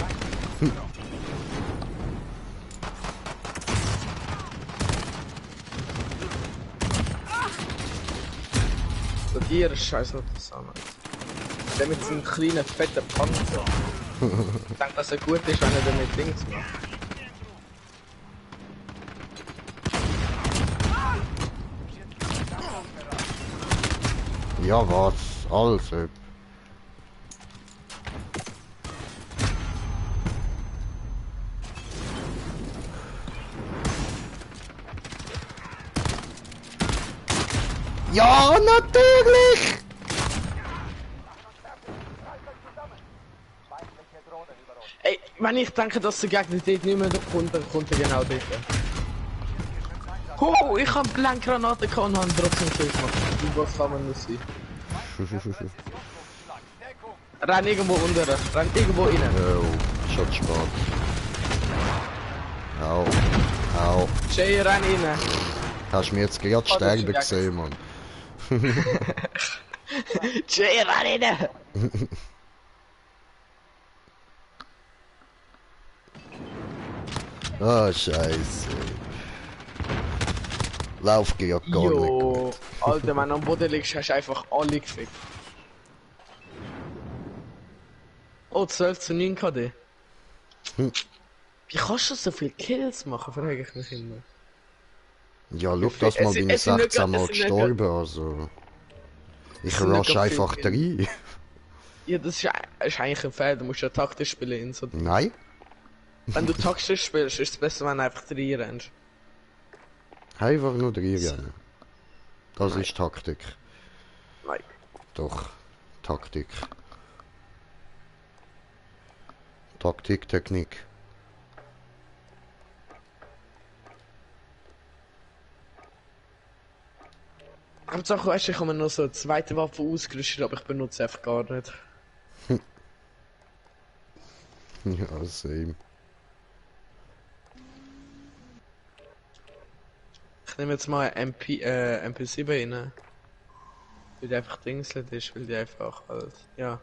So, dir ist scheiß noch zusammen. Der mit seinem kleinen fetten Panzer. Ich denke, dass er gut ist, wenn er damit Dings macht. Ja, was? Also. Ja, natürlich! Ey, wenn ich denke, dass der Gegner dort nicht mehr kommt, dann kommt er genau dort. Oh, ich hab Blendgranaten gehabt und hab trotzdem Kills gemacht. Wie was kann man nur sein? Renn irgendwo unter, renn irgendwo rein. Oh, schon zu spät. Au, au. Jay, renn rein. Hast du mir jetzt gerade sterben gesehen, Mann? Jay, renn rein! Ah, scheiße. Lauf geht ja gar nicht Jo, gut. Alter, wenn du am Boden liegst, hast du einfach alle gefickt. Oh, 12 zu 9 KD. Hm. Wie kannst du so viele Kills machen, frage ich mich immer. Ja, schau, das mal bin ich es sind nicht 16 Mal es sind nicht gestorben, also... Ich sind nicht rush gerade einfach viele rein. Ja, das ist eigentlich ein Fehler, du musst ja taktisch spielen in so. Nein? Wenn du taktisch spielst, ist es besser, wenn du einfach reinrennst. Einfach nur rein. Das Nein. ist Taktik. Nein. Doch, Taktik. Taktik, Technik. Hauptsache, weißt du, ich habe mir noch so eine zweite Waffe ausgerüstet, aber ich benutze einfach gar nicht. Ja, same. Ich nehme jetzt mal MP7 rein. Weil die einfach dingselt ist, weil die einfach halt, ja.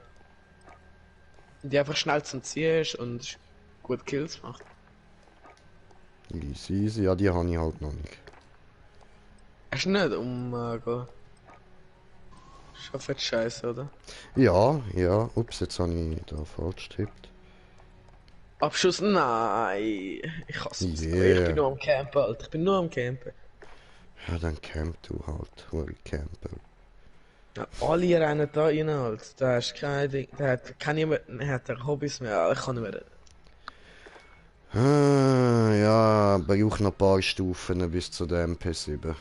Die einfach schnell zum Ziehen ist und gut Kills macht. Easy, easy. Ja, die habe ich halt noch nicht. Hast du nicht umgehen? Ist schon fett scheiße, oder? Ja, ja. Ups, jetzt habe ich da falsch getippt. Abschuss? Nein! Ich hasse es. Yeah. Ich bin nur am Campen, Alter. Ich bin nur am Campen. Ja, dann camp du halt. Hure Camper. Ja, alle rennen da rein, Alter. Da ist kein Ding. Der hat keine Hobbys mehr. Ich kann nicht mehr. Ja, braucht noch ein paar Stufen bis zu der MP7.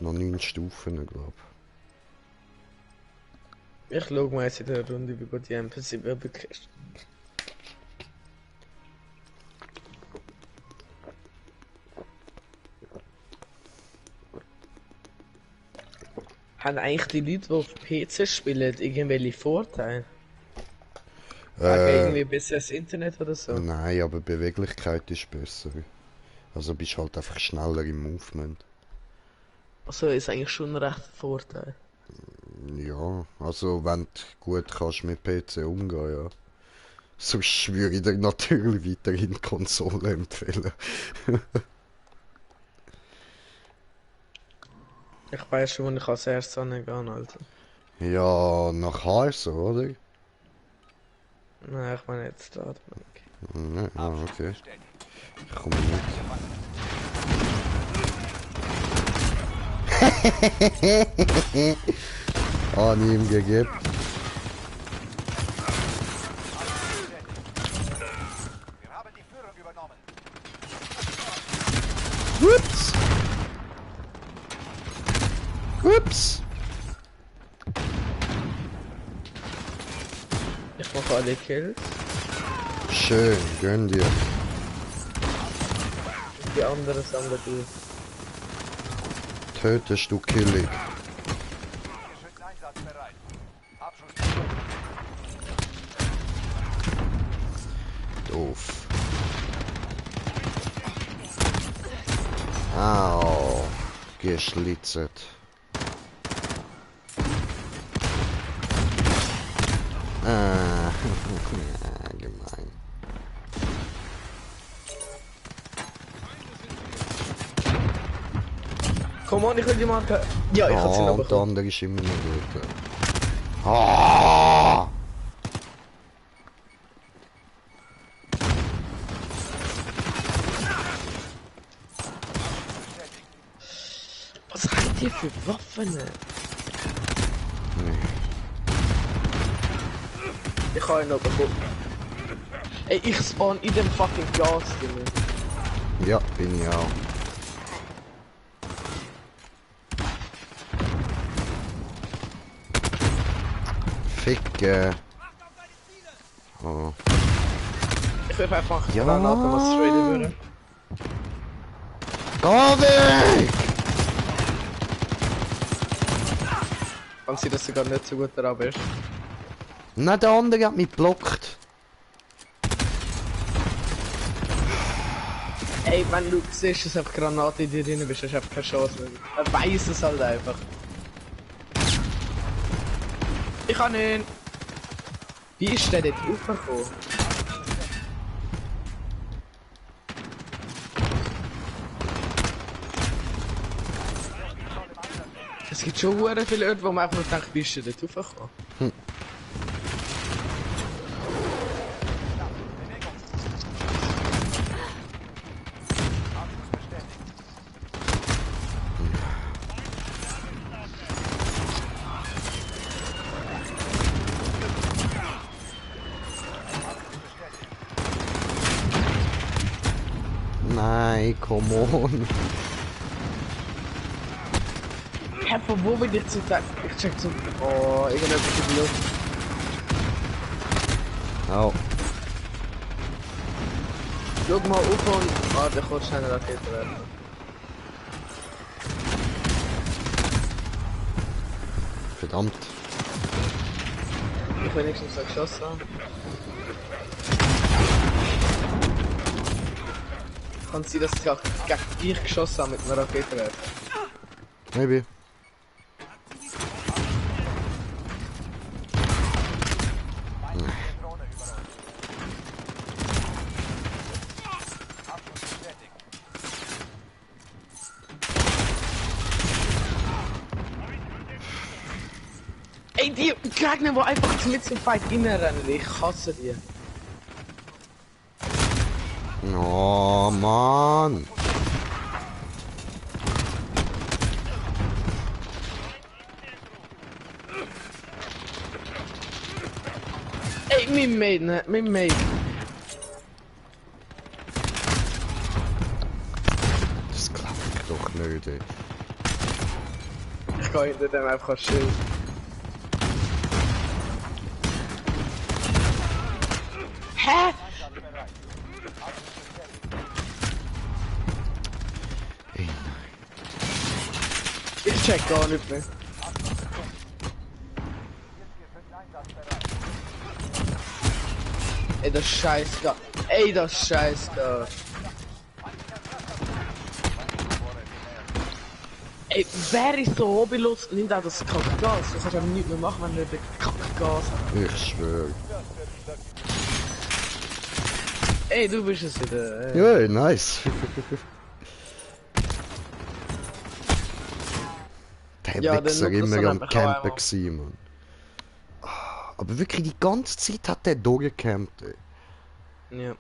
Noch 9 Stufen, glaube Ich schau mal jetzt in der Runde, wie gut die MP7 bekriegst. Haben eigentlich die Leute, die auf PC spielen, irgendwelche Vorteile? Irgendwie besseres Internet oder so? Nein, aber Beweglichkeit ist besser. Also bist halt einfach schneller im Movement. Also ist eigentlich schon ein rechter Vorteil. Ja, also wenn du gut kannst mit PC umgehen, ja. Sonst würde ich dir natürlich weiterhin Konsole empfehlen. Ich weiß schon, wo ich als erstes hingehen, Alter. Ja, nach HSO, oder? Nein, ich meine jetzt da. Nein, ah, okay. Ich komme mit. An ihm gegeben. Wir haben die Führung übernommen. Ups! Ups! Ich mache alle Kills. Schön, gönn dir. Die anderen sammeln du. Tötest du Killig. Geschütz einsatzbereit. Abschuss. Doof. Au. Geschlitzert. Ah, ja, gemein. Komm on, ich will die Marke. Ja, ich hab's ihn Oh, aber und der bekommen. andere ist immer noch gut. Ah! Was habt ihr für Waffen? Ich kann ihn noch bekommen. Ey, ich spawn in dem fucking Gas drin. Ja, bin ich auch. Ficke. Oh. Ich will einfach Ja. Granaten, was traden würde. Geh weg! Kann sein, dass du gar nicht so gut daran bist. Nein, der andere hat mich geblockt. Ey, wenn du siehst, dass einfach Granate in dir drin bist, hast du einfach keine Chance mehr. Er weiss es halt einfach. Ich kann ihn. Wie ist der dort hochgekommen? Es gibt schon sehr viele Orte, wo man einfach nur denkt, wie ist der dort hochgekommen? Nein, come on. Hä, von wo bin ich zu da? Ich check so. Oh, irgendetwas in die Luft. Oh. Schau mal auf und. Ah, der kommt schnell eine Rakete werden. Verdammt. Ich will wenigstens so geschossen haben. Kann sein, dass ich auch gegen dich geschossen habe mit einer Rakete. Maybe. Ey, die Gegner, die einfach mit zum Fight reinrennen, ich hasse die. Oh Mann. Ey, mein Mate, ne? Mein Mate. Das klappt doch nicht, ey. Ich kann hinter dem einfach ein Schild. Hä? Ey, Ich check gar nicht mehr. Ey, das Scheiß da. Ey, das Scheiß da. Ey, wer ist so hobbylos? Nimm da das Kackgas. Du kannst aber nichts mehr machen, wenn du den Kackgas hast. ich schwöre. Ey, du bist es wieder. Ja, ey, nice. Der Ja, Wichser dann nutzt immer das am einfach Campen einmal. gewesen, Mann. Aber wirklich die ganze Zeit hat der da gecampt, ey. Ja.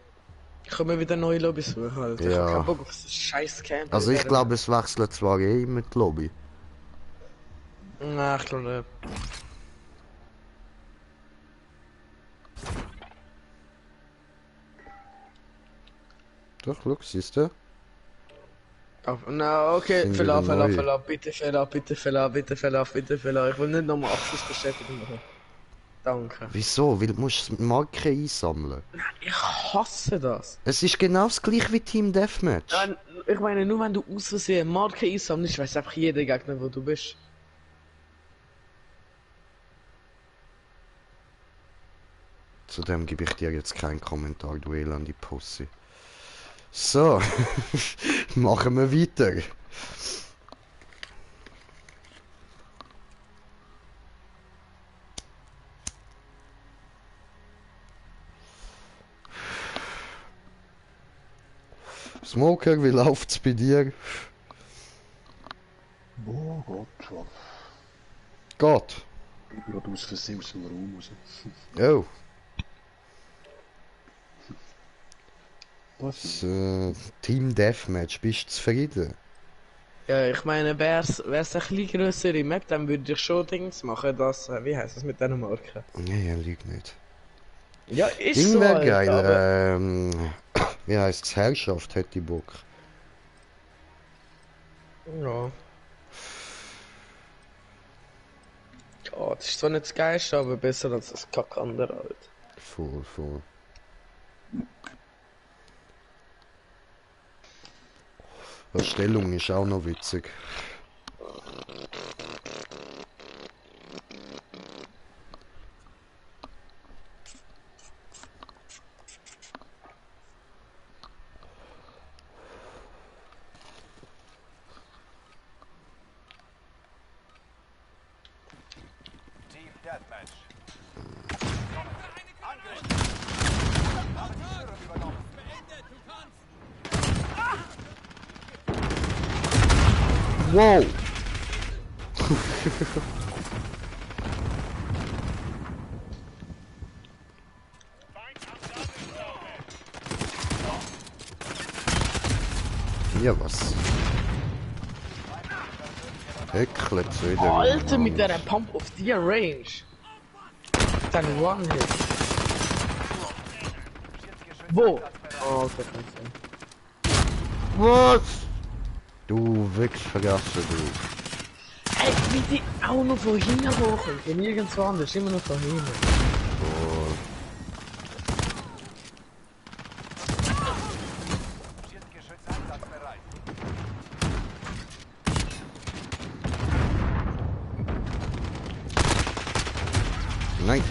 Ich kann mir wieder neue Lobbys suchen, Alter. Ich Ja. hab keinen Bock auf das scheiß Camp. Also ich glaube, es wechselt zwar eh mit die Lobby. Na, ich glaube nicht. Doch, schau, siehst du? Na, okay, Sind verlauf, wieder verlauf, neu. verlauf, bitte verlauf, bitte verlauf, bitte verlauf, bitte verlauf. Ich will nicht nochmal Abschlussbestätigung machen. Danke. Wieso? Weil du musst Marken einsammeln. Ich hasse das. Es ist genau das gleiche wie Team Deathmatch. Nein, ich meine, nur wenn du aus Versehen Marke einsammelst, weiß einfach jeder Gegner, wo du bist. Zudem gebe ich dir jetzt keinen Kommentar, du elende Pussy. So, machen wir weiter. Smoker, wie läuft's bei dir? Oh Gott, schon. Gott. Ich bin gerade aus Versehen aus dem Raum raus. Oh. Was? So, Team Deathmatch, bist du zufrieden? Ja, ich meine, wär's eine bisschen grössere Map, dann würde ich schon Dings machen, dass, wie heißt das mit diesen Marken? Nee, liegt nicht. Ja, ist Ding so, wäre Alter, geil, aber... wie heißt's? Herrschaft hätte ich Bock. Ja. Ja, das ist zwar nicht das Geilste, aber besser als das Kack andere halt. Voll. Erstellung ist auch noch witzig. Team Deathmatch. Wow! Ja, was? Hecklet wieder. Alter, mit der Pump auf die Range. Dann One-Hit. Wo? Oh, okay, kann sein. Was? Du Wichsvergasse, du. Ey, wie die auch noch von hinten hochkommt. Von nirgendwo anders, immer noch von hinten. Oh. Geschütz einsatzbereit. Nein.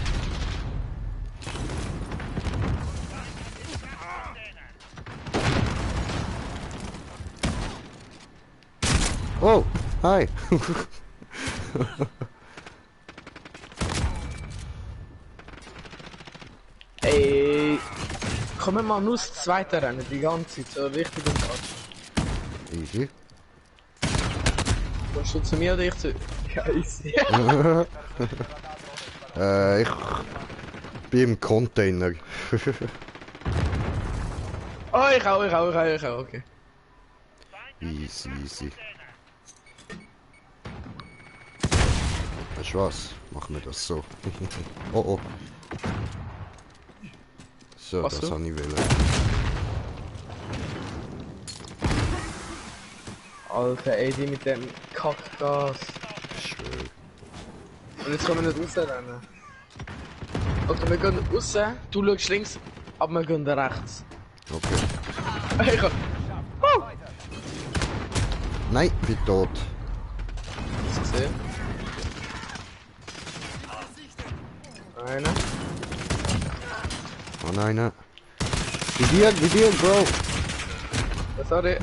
Oh, hi. Ey, kommen wir nur das zweite Rennen, die ganze Zeit, so richtig im Platz. Easy. Kommst du zu mir oder ich zu... Ja, easy. Ich bin im Container. Oh, ich auch, okay. Easy. Weißt du was? Machen wir das so. Oh. So, Was das so? habe ich wollen. Alter, ey, die mit dem Kackgas. Schön. Und jetzt können wir nicht rausrennen. Okay, wir gehen raus, du schaust links, aber wir gehen rechts. Okay. Ich kann... Nein, bin tot. Hast du gesehen? Einer. Oh nein. Wie dir, Bro. Sorry.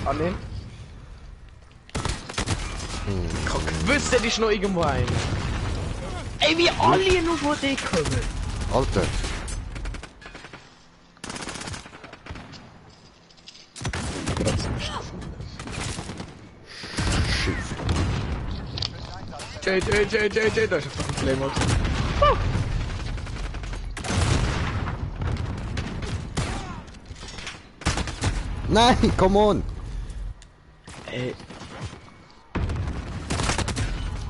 Annehmen. Ich hab gewusst, da ist noch irgendwo einer. Ey, wie alle nur von dir kommen. Alter. Shit. J, da ist ein fucking Claymore. Nein, come on. Ey,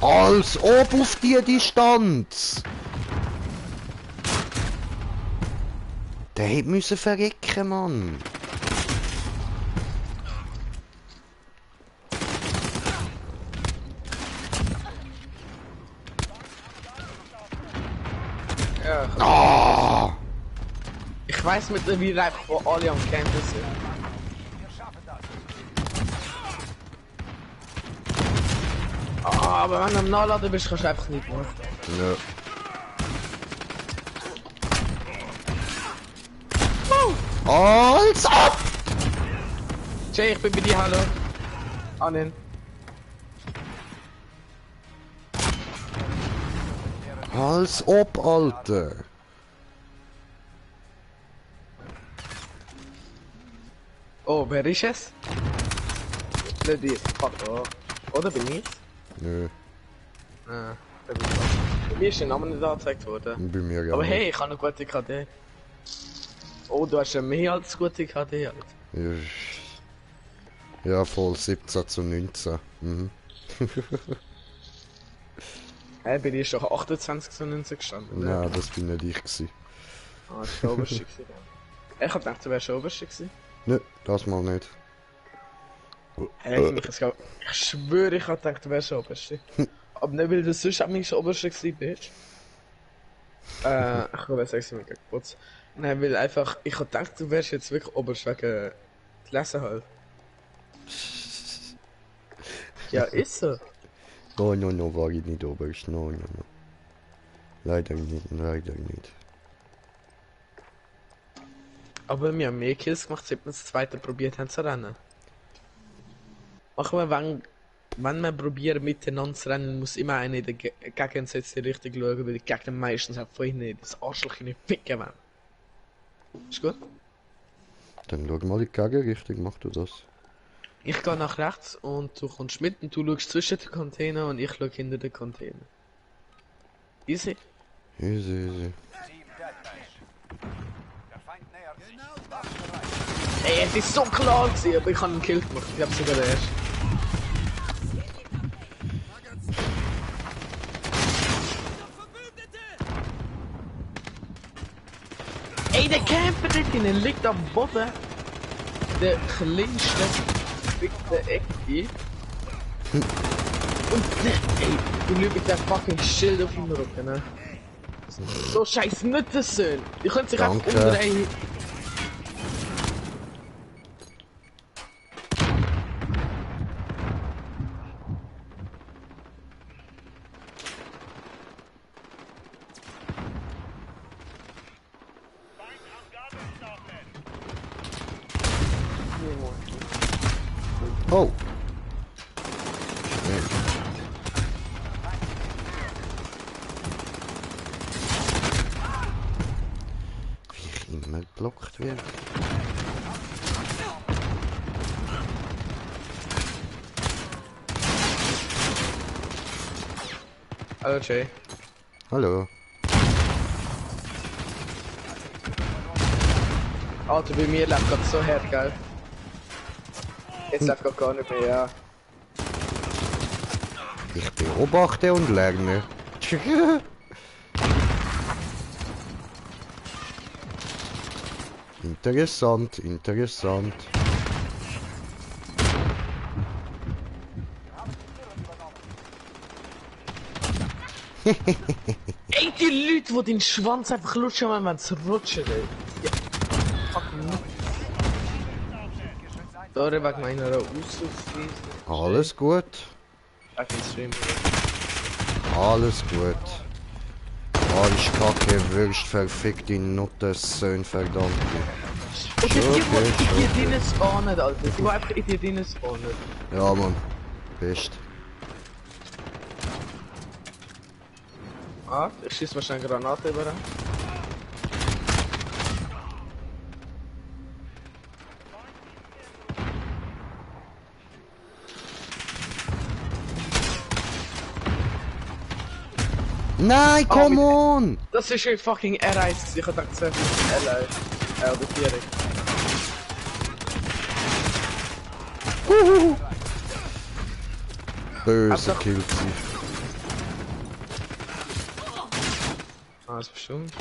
Als ob auf die Distanz. Der hätte müssen verrecken, Mann. ja. Ah! Ich weiß mittlerweile einfach, wo alle am Campen sind. Ah, aber wenn du am Nachladen bist, kannst du einfach nicht machen. Ja. Als ob! Jay, ich bin bei dir, hallo. Annehmen. Als ob, Alter. Oh, wer ist es? Nicht ich. Fuck, oh. Oder bin ich? Nö, Ah, da bin ich. Bei mir ist der Name nicht angezeigt worden. bei mir ja Aber nicht. hey, ich habe eine gute KD. Oh, du hast ja mehr als gute KD, Alter. Ja, ja, voll 17 zu 19. Mhm. Hey, bei dir ist doch 28 zu 19 gestanden, oder? Nein, das bin nicht ich gewesen. Ah, das war Oberste gewesen. Ich hab gedacht, du wärst Oberste gewesen. Nö, das mal nicht. Hey, ich schwöre, ich hab gedacht, du wärst Oberste. Aber nicht, weil du sonst auch nicht Oberste gewesen bist. Ich glaube, sag's mir kaputt. Nein, weil einfach, ich hab gedacht, du wärst jetzt wirklich Oberste wegen gelesen halt. Ja, ist so. Oh, no, war ich nicht oberst. No. Leider nicht. Aber wir haben mehr Kills gemacht, seit wir das zweite probiert haben zu rennen. Machen wir, wenn wir probieren miteinander zu rennen, muss immer einer in der Gegensätze richtig schauen, weil die Gegner meistens auch vorhin nicht das Arschloch nicht ficken wollen. Ist gut? Dann schau mal in die Gegenrichtung, mach du das. Ich gehe nach rechts und du kommst mit und du schaust zwischen den Container und ich schaue hinter den Container. Easy. Easy. Team Deathmatch. Der Feind nähert sich. Waffenbereit. Ey, es ist so klar gewesen, aber ich habe einen Kill gemacht. Ich habe sogar den ersten. Ey, der Camper dort drinnen liegt am Boden. Der kleinste fickte Ecke. Und ey, du lügst der fucking Schild auf dem Rücken, ne? So scheiß Nüttersöhn. Die können sich einfach Danke. umdrehen. Oh! Wie ich immer geblockt werde. Hallo Jay. Hallo. Alter, bei mir läuft gerade so hart, gell? Jetzt läuft gerade gar nicht mehr, ja. Ich beobachte und lerne. Interessant. Ey, die Leute, die den Schwanz einfach lutschen, wenn sie rutschen, ey. Ja. Fucking nicht. Sorry, wegen meiner Aussuchsweise. Alles gut. Wegen Stream. Alles gut. Arsch, Kacke, Würst, verfickte Nuttensöhn, verdammte. Und die, Okay, die in dir drinnen spawnen, Alter. Die einfach in dir drinnen spawnen. Ja, Mann. Best. Ah, ich schieß wahrscheinlich eine Granate über. Nein, come on! Das ist ein fucking R1, ich hab gedacht, das ist L1. Oder 4. Böse Hauptsache- Kill gewesen. Ah, das bestimmt.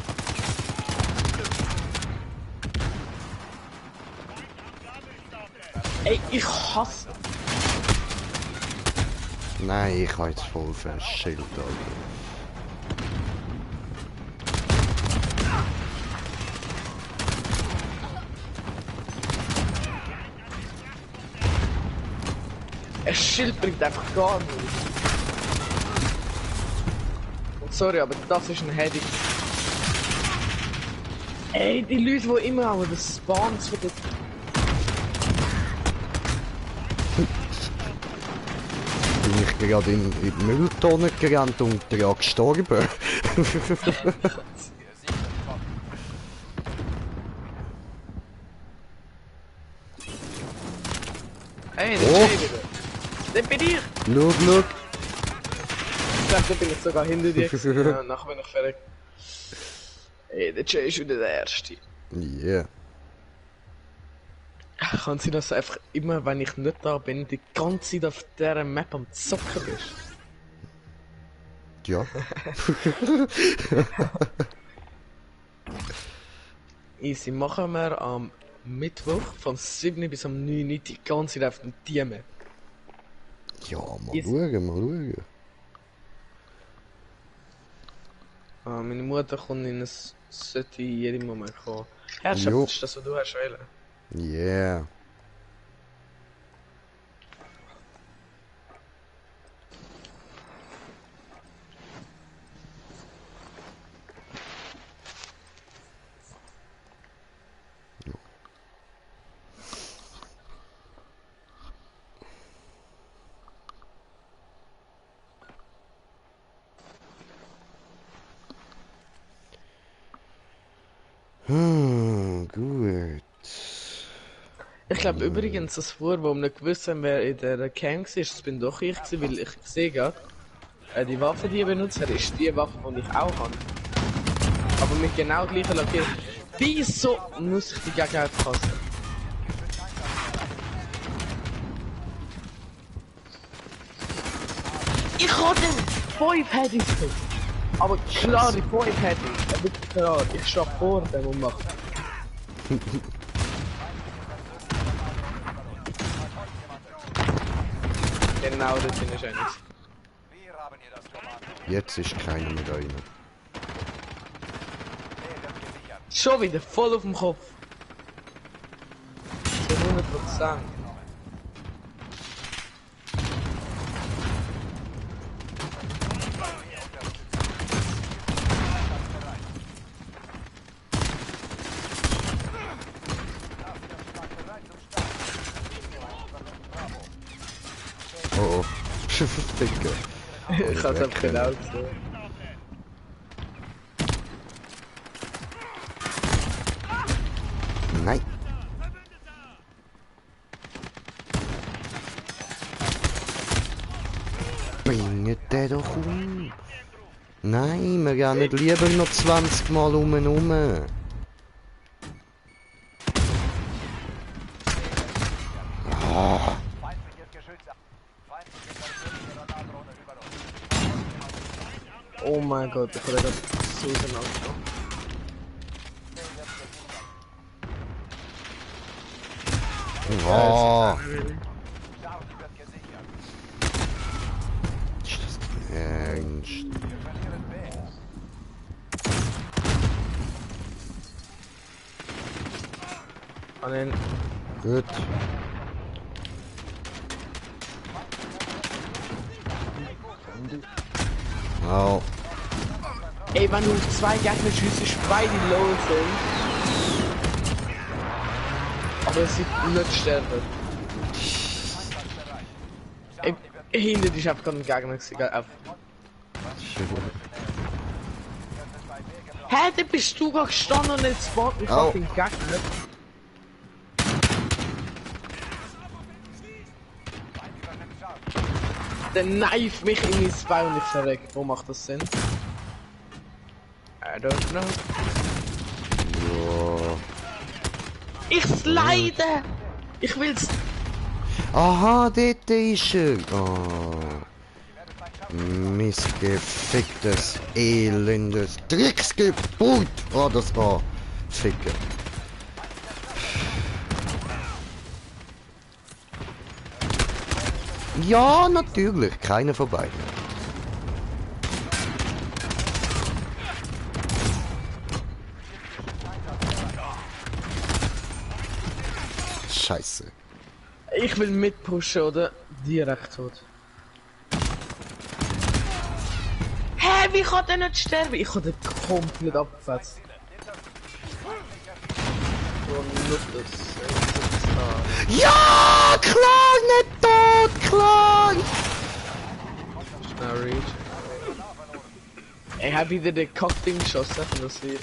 Ey, ich hasse. Nein, ich habe jetzt voll verschillt, Alter. Ein Schild bringt einfach gar nichts. Und sorry, aber das ist ein Heading. Ey, die Leute, die immer auch das Spawns von der... Bin ich gerade in die Mülltonne gerannt und daran gestorben. Ey, der Oh. Jay wieder. Der bin ich. Schau. Ich dachte, bin ich sogar hinter dir gewesen. Ja, nachher bin ich fertig. Ey, der Jay ist wieder der Erste. Yeah. Kann sein, dass du einfach immer, wenn ich nicht da bin, die ganze Zeit auf dieser Map am Zocken bist? Ja. Easy, machen wir am Mittwoch von 7 bis am 9 die ganze Zeit auf dem Team. Ja, mal Ist- schauen, mal schauen. Ah, meine Mutter kommt in ein sollte in jedem Moment kommen. Herrschaft, Jo. das ist das, was du hast wählen. Yeah. Gut. Ich glaube übrigens, das vor, wo wir nicht gewusst haben, wer in der Cam war, das bin doch ich gewesen, weil ich sehe gerade, die Waffe, die ich benutzt habe, ist die Waffe, die ich auch habe. Aber mit genau gleicher Lackierung. Wieso muss ich die Gegner aufpassen? Ich habe den 5 Headings gehabt. Aber klar, die 5 Headings. Wirklich klar, ich stehe vor dem und mache. Genau, das bin ich eigentlich. Wir haben hier das Kommando. Jetzt ist keiner mehr da rein. Leben gesichert. Schon wieder voll auf dem Kopf. Zu 100%. Oh oh. Ficker. Ich hab's einfach genau gesehen. Nein. Bringet den doch um. Nein, wir gehen nicht lieber noch 20 Mal um und um. Feindliches Geschütz ab. Feindliche Radardrohne über uns. Oh mein Gott, ich habe das so genau geschaut. Oh, Charlie wird gesichert. ist das ernst? Wir verlieren B. An den Gut. Au. Ey, wenn du auf 2 Gegner schießt, beide low sind. Aber sie nicht sterben. Ey, hinter dich hab gerade einen Gegner gesehen. Hä, da bist du gerade gestanden und jetzt spawnt mich Au. fucking Gegner. Der knife mich in mein Bein und ich verreck. Wo macht das Sinn? I don't know. Ja. Ich slide! Ich will's. Aha, dort ist er. Oh. Missgeficktes, elendes Drecksgeburt. Oh, das war Ficker. Ja, natürlich. Keiner von beiden. Scheiße. Ich will mitpushen, oder? Direkt tot. Hä, wie kann der nicht sterben? Ich kann den komplett abgefetzt. Oh, nur das. Ja, klar, nicht tot, klar. Schnell reach. Ich hab wieder den Cockding geschossen von der Serie.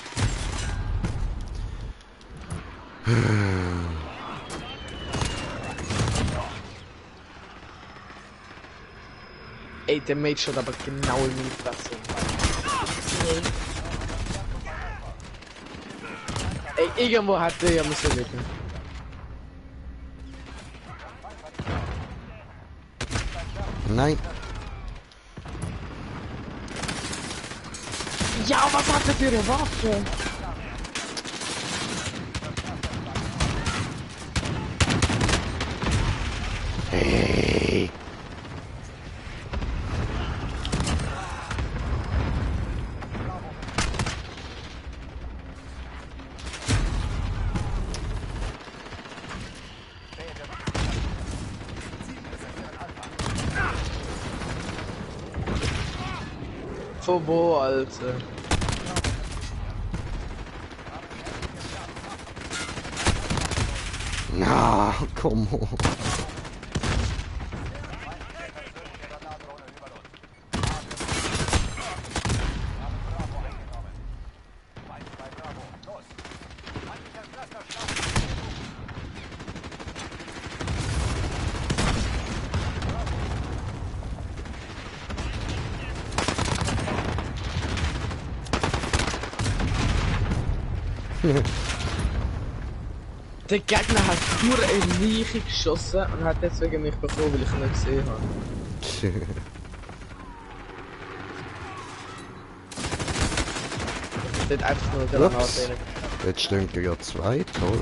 Ey, der Mate schaut aber genau in die Fresse. Ey, irgendwo hat der ja müssen liegen. Nein. Ja, was hat er für eine Waffe? Hey. Von wo, Alter? Na, komm on. Der Gegner hat nur eine Leiche geschossen und hat deswegen mich bekommen, weil ich ihn nicht gesehen habe. Der hat einfach nur der Ups. Granate. Jetzt stehen ja zwei, toll.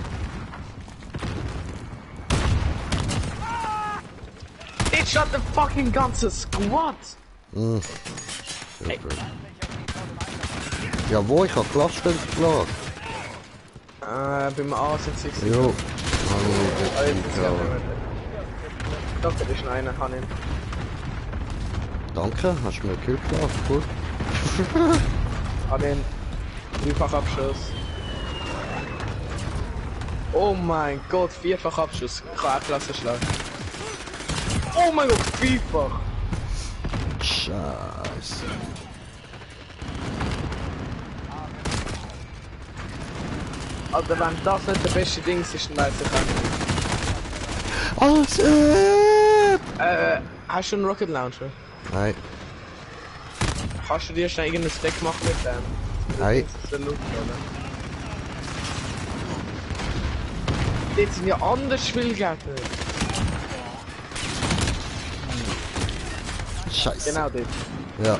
It shot the fucking ganze Squad! Hm. Super. Ja, wo? Ich hab Glasstelle klar. Beim A sind sie gewesen. Jo. Ah, jetzt ist er nicht. Doch, da ist noch einer, kann ihn. Danke, hast du mir gekillt gemacht, cool. Kann ihn. Dreifach Abschuss. Oh mein Gott, vierfach Abschuss. Ich kann auch Klasse schlagen. Oh mein Gott, vierfach! Scheiße. Alter, wenn das nicht der beste Ding ist, dann weiß ich auch nicht. Als Hast du einen Rocket Launcher? Nein, Kannst du dir schnell irgendeinen Stack machen mit dem? nein. Das ist der Loot, oder? Dort sind ja anders viele Gegner. Scheiße. Genau dort. Ja.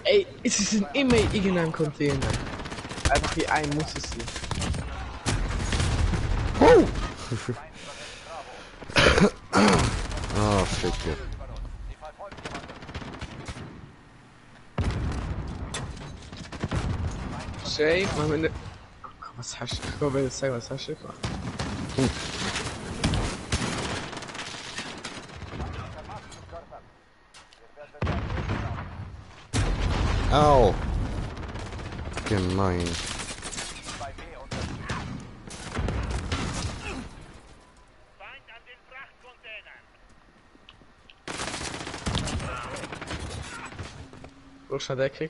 Ey, es sind immer in irgendeinem Container. Einfach wie ein muss es sein. Oh! Ah, Ficke. Shay, machen wir ne... Oh Gott, was hast du? Ich will jetzt sagen, was hast du gemacht? Au! Gemein. Brauchst du eine Deckung?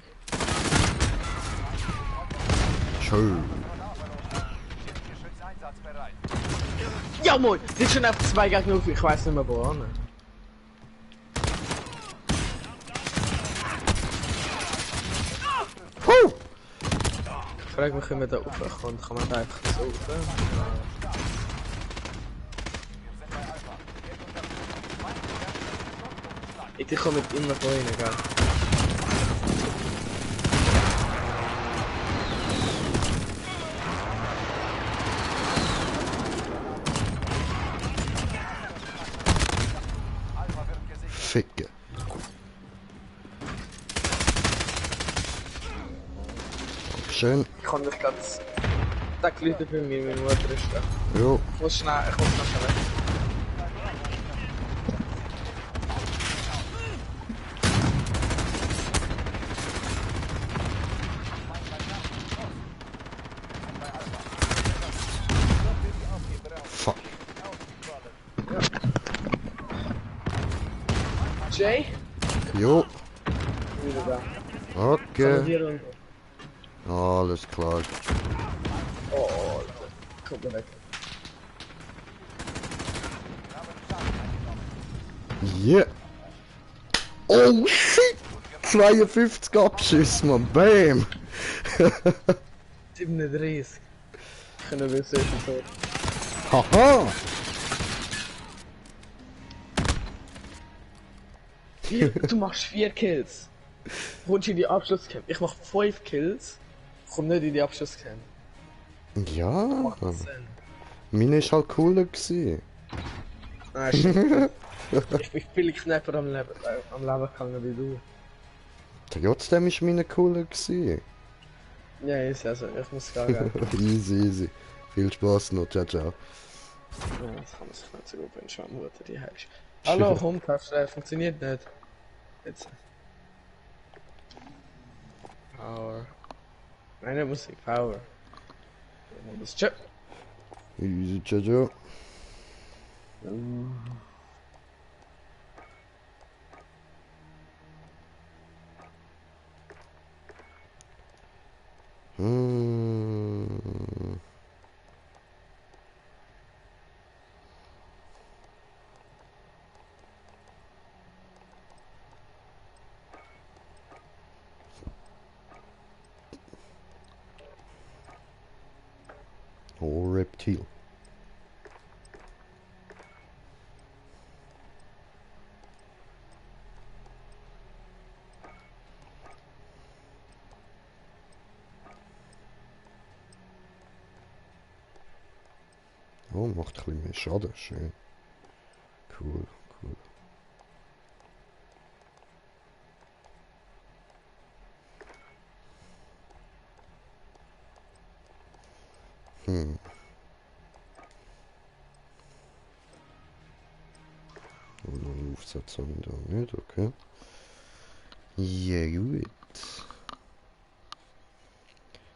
Schön. Ja moin! Das ist schon einfach zwei Gegner auf, ich weiss nicht mehr wo an. Ich frage mich, wie man da raufkommt. Kann man da einfach so rauf? Ich komme immer von innen, gell? Ficke. Schön. Ich kann dich ganz... Da geläutet bei mir, meine Mutter ist da. Jo. Ich muss schnell weg. Fuck. Jay? Jo. Wieder da. Okay. Dir runter. Alles klar. Oh, Alter. Kommt mir weg. Yeah. Oh shit! 52 Abschüsse, man. Bam! 37. Können wir sehen, so. Haha! Hier, du machst 4 Kills. Kommst in die Abschlusscamp. Ich mach 5 Kills. Komm nicht in die Abschlusscamp. Ja, Macht das Sinn? meine ist halt cooler gewesen. Ah, stimmt. Ich bin viel knapper am Leben gegangen wie du. Trotzdem ist meine cooler gewesen. Ja, ist also, ich muss gehen. Easy, easy. Viel Spaß noch, ciao, ciao. Ja, das kann man sich nicht so gut, wenn schon Mutter die hast. Hallo, Hund, funktioniert nicht. Jetzt. Power. Meine Musik, Power. Das Chip. Easy, ciao, ciao. Hm. Oh, Reptil. Oh, macht ein bisschen mehr Schaden, schön. Cool, cool. Oh, noch ein Aufsatz habe ich da nicht, okay. Ja, gut.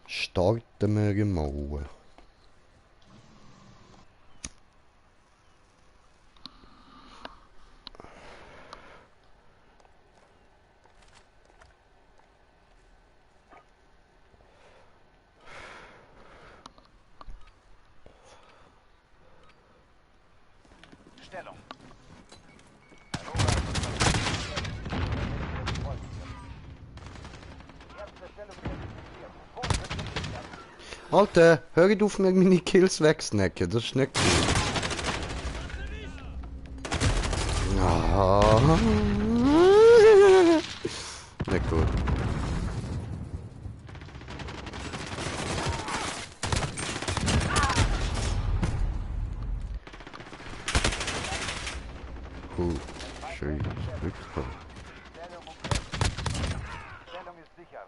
Starten wir mal. Stellung. Alter, hör auf mir meine Kills wegsnacken, das ist nicht gut. Ah. Nicht gut. Cool. Schön. Rückfall. Stellung ist sicher.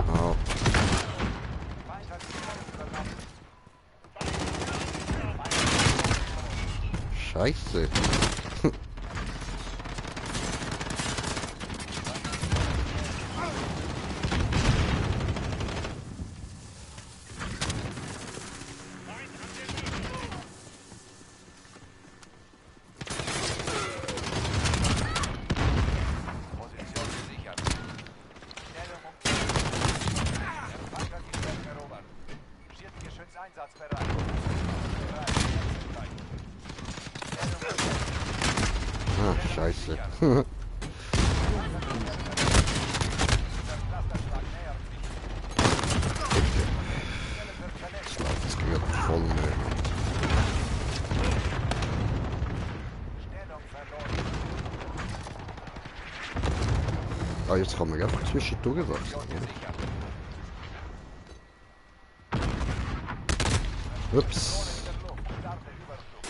Ah. Scheiße. Position gesichert. Stellung umgeben. Der Panzer die Stellung erobert. Schützengeschütz einsatzbereit. Bereit. Stellung Ah, scheiße. Clusterschlag nähert sich. Das geht voll mehr. Stellung verloren. Ah, jetzt kann man einfach zwischendurch wechseln. Gesichert. Ja. Ups. In der Luft. Starte Überflug.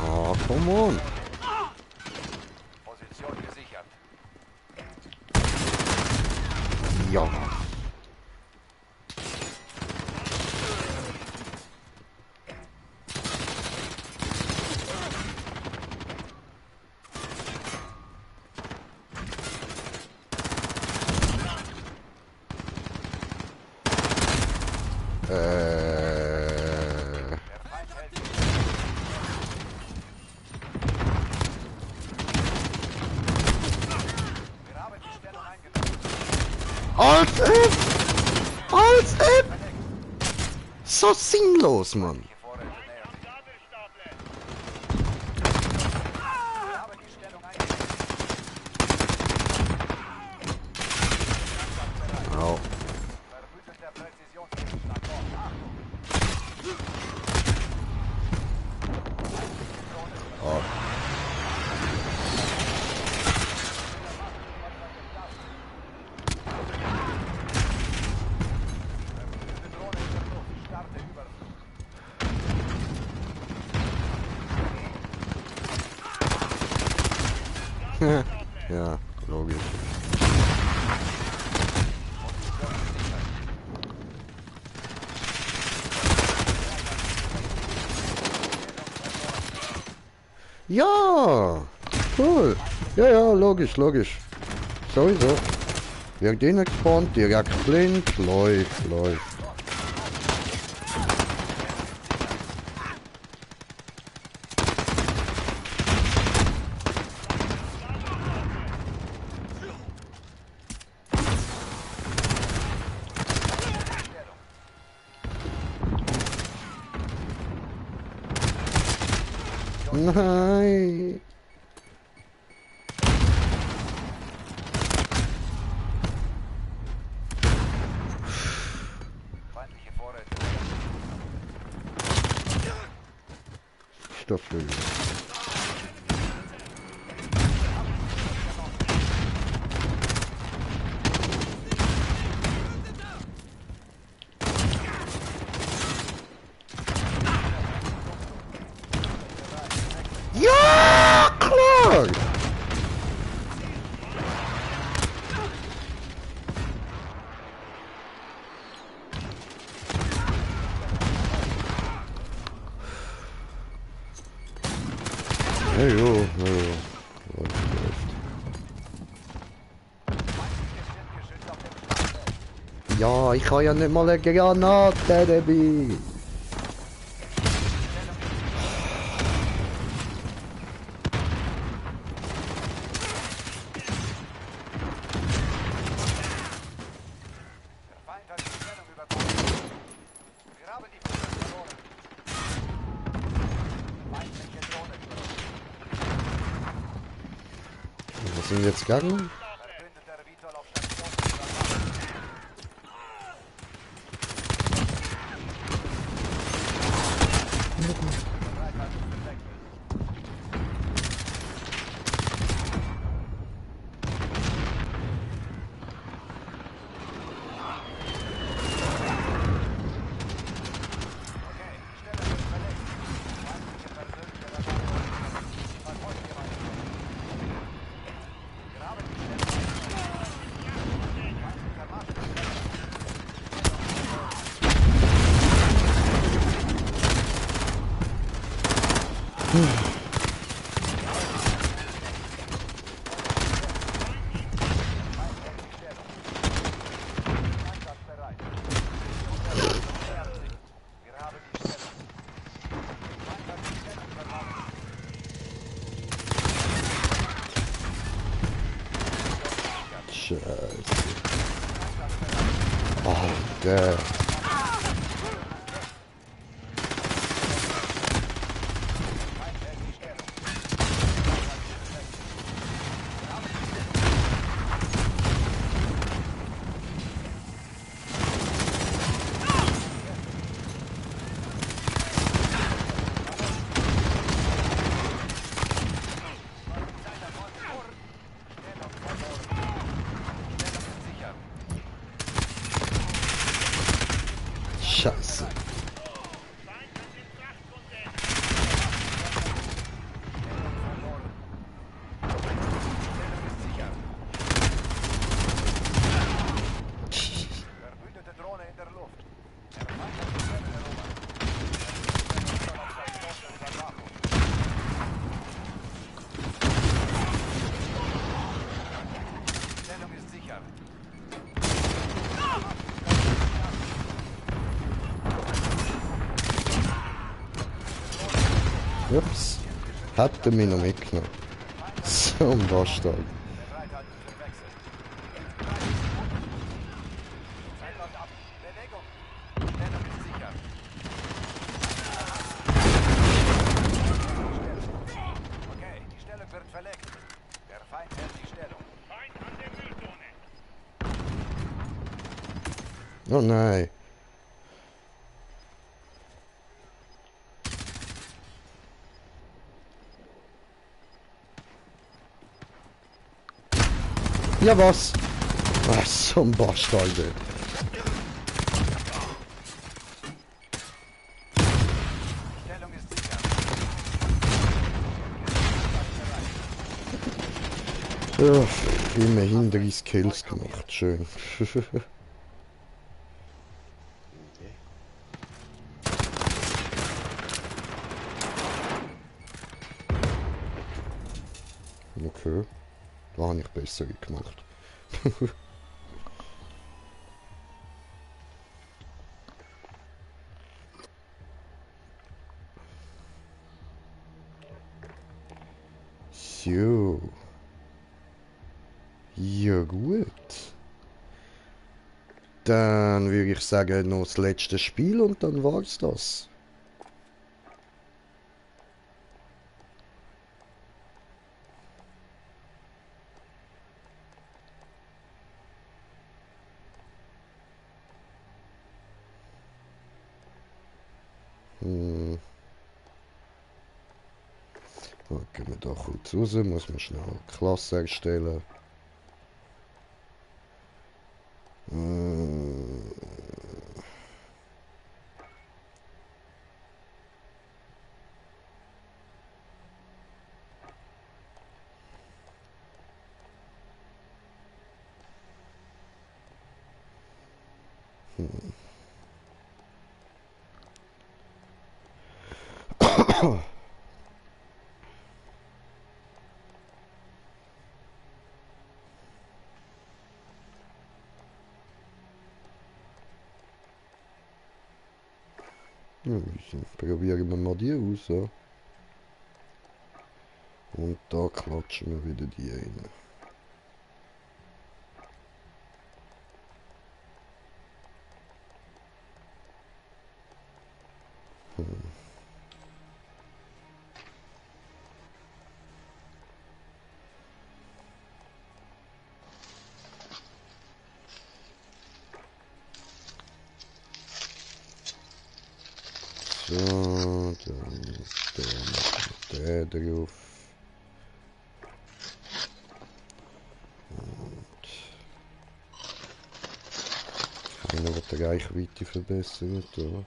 Ah, come on. Position gesichert. Ja. Der Feind hält sich. Wir haben die Stellung eingenommen. Alt F! Alt F! So sinnlos, Mann. Die Vorräte nähern sich. Wir haben die Stellung eingenommen. Au. Verwüteter Präzisionsgegenstand dort. Achtung! Oh. Verwütete Drohne in der Luft. Starte Überflug. Ja, logisch. Ja, cool. Ja, ja, logisch, logisch. Sowieso. Wird den gespawnt, direkt blind, läuft, läuft. Nein. Feindliche Vorräte. Stoffel. Ja, klar. Ja, jo, ja, jo. Läuft, läuft. Ja, ich habe ja nicht mal eine Granate dabei. Der Feind hat die Stellung übernommen. Wir haben die Führung verloren. Feindliche Drohne übernommen. Was sind wir jetzt gegangen? Verbündeter Vitor auf Station überwacht. Bereithaltung verwechselt. Okay, die Stelle wird verlegt. Feindliche persönliche Radar. Verfolgt ihr meine Führung. Wir haben die Stelle eingenommen. Feindlicher Marsch. Einsatzbereit. Wir haben die Stellung. Feind hat die Stellung übernommen. Scheiße. Oh, der. Feind hält die Stellung. Scheiße. Verbündete Drohne in der Luft. Der Feind hat die Stellung erobert. Stellung auf Station der Überwachung. Stellung ist sicher. Ups. Hätte mich noch mitgenommen. So ein Bastard. Bereithaltung verwechselt. Zeit läuft ab. Bewegung. Stellung ist sicher. Oh nein. Ja, was? Was so ein Bastard, Alter. Stellung ist sicher. Ja, immerhin 30 Kills gemacht. Schön. Okay. Okay. Da habe ich besser gemacht. So. Ja gut. Dann würde ich sagen, noch das letzte Spiel und dann war's das. Hm. So, gehen wir da kurz raus, muss man schnell eine Klasse erstellen. Hm. Ja, probieren wir mal die aus. Ja. Und da klatschen wir wieder die rein. So, dann da der drauf. Einer wird die Reichweite verbessert, oder?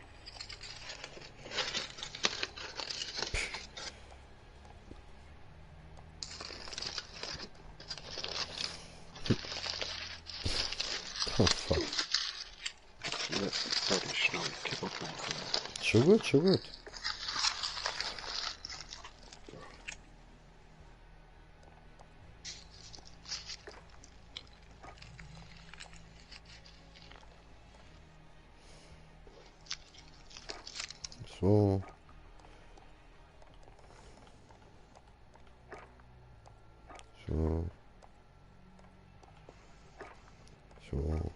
Oh fuck. Ja, sorry, schnell Keyboard machen. Schon gut, schon gut. So. So. So.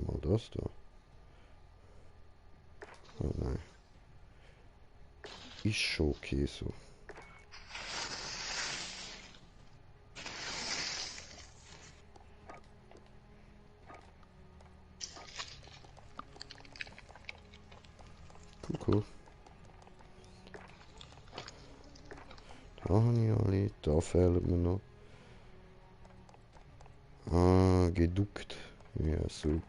Mal das da. Oh nein. Ist schon okay so. Cool, cool. Da habe ich alle. Da fehlen mir noch. Ah, geduckt. Ja, so.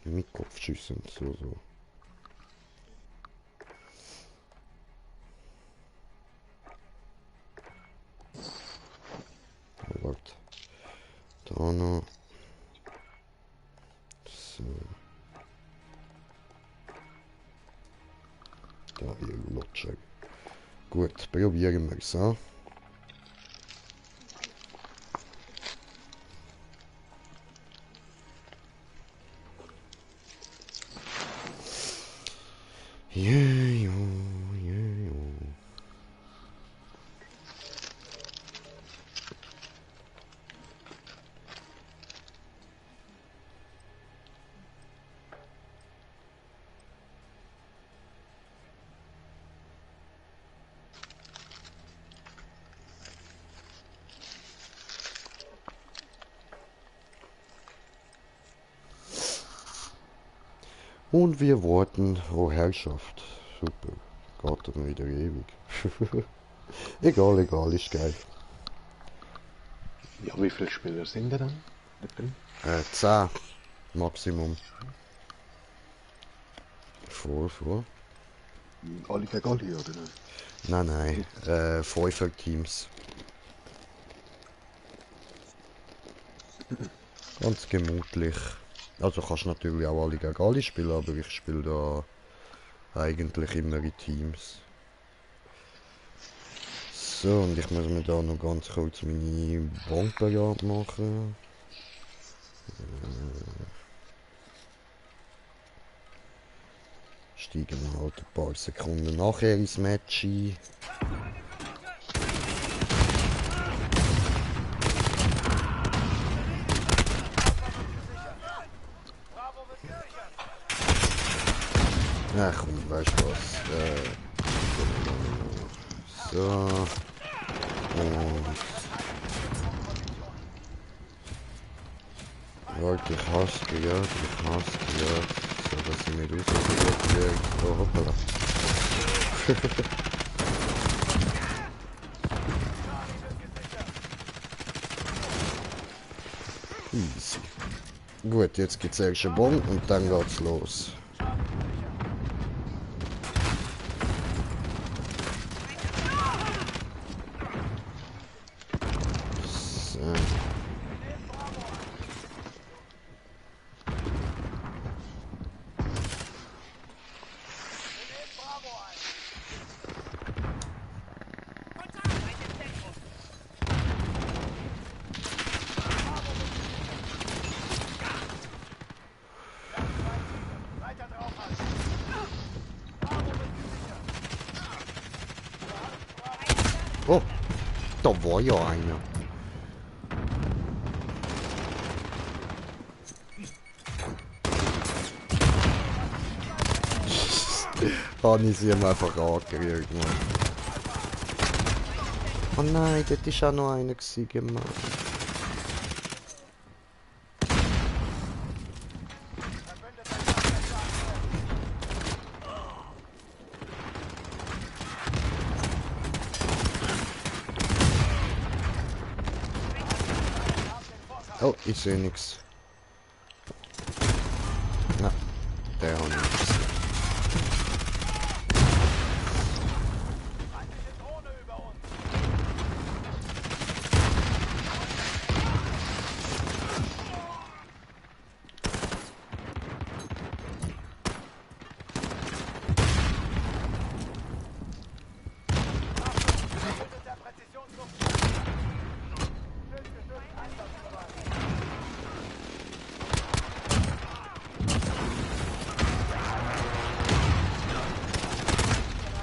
Mit Kopfschüssen, so, so. Oh, warte. Da noch. So. Da, ihr Lutscher. Gut, probieren wir es an. Ja, ja, ja, ja. Und wir warten. Oh Herrschaft. Super. Geht dann wieder ewig. Egal, egal, ist geil. Ja, wie viele Spieler sind da dann da drin? 10 Maximum. Vor. Alle gegen alle, oder? Nein. 5 Teams. Ganz gemütlich. Also kannst du natürlich auch alle gegen alle spielen, aber ich spiele da eigentlich immer in Teams. So, und ich muss mir da noch ganz kurz meine Bombenjagd machen. Steigen wir halt ein paar Sekunden nachher ins Match ein. Na komm, weißt du was? So. Und. Leute, ich hasse die Jagd. So, dass sie nicht rausgejagt wird. Oh, hoppala. Easy. Gut, jetzt gibt's erst einen Bon und dann geht's los. So. Weiter drauf halten. Bravo wird gesichert. Oh, da war ja einer. Habe ich sie ihm einfach angerührt, Mann. Oh nein, dort war auch noch einer gewesen, Mann. Oh, ich sehe nichts. Na, der hat nichts. Feindliche Drohne über uns. Achtung, der Präzisionsluft. Stützgestützt einsatzbereit.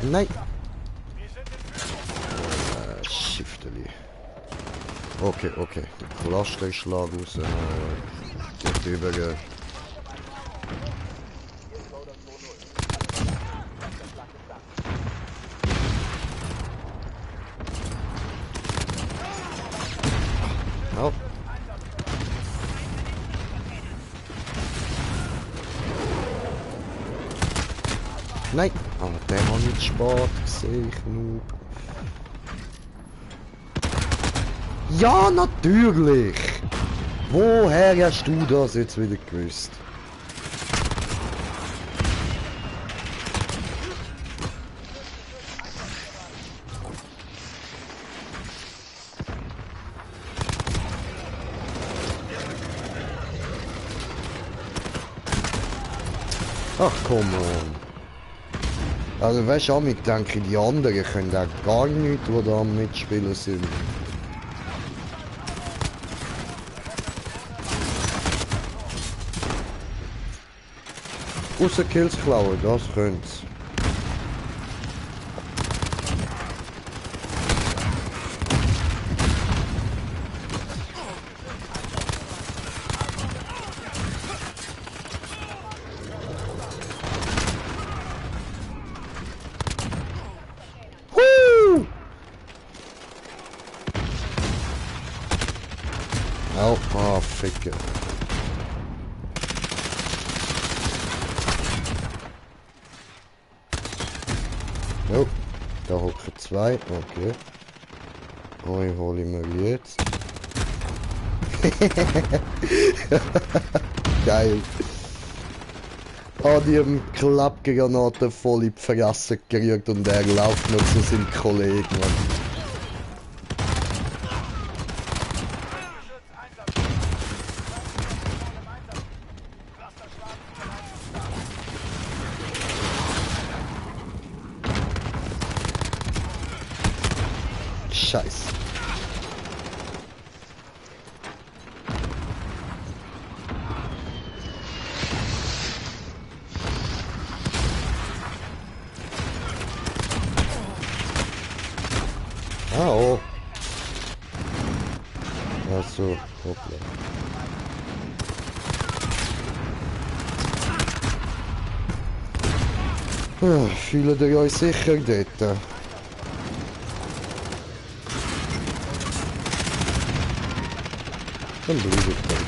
Nein! Wir sind in Führung. Schifteli. Okay. Clusterschlag raus. Geht über. Oh. Nein! Ah, der hat nicht spät gesehen, ich nur. Ja, natürlich! Woher hast du das jetzt wieder gewusst? Ach, come on. Also weißt du, ich denke, die anderen können auch gar nichts, die da am Mitspielen sind. Außer Kills klauen, das könnt's. Woo! Oh, ah, ficke. Oh, da hocken zwei. Okay. Euch hole ich mir jetzt. Geil. Die haben Klappgranaten voll in die Fresse gerührt und er läuft noch zu seinem Kollegen. Scheiße. Ah, oh. Achso, hoppla. Fühlt ihr euch sicher dort? Dann bleibe ich dort.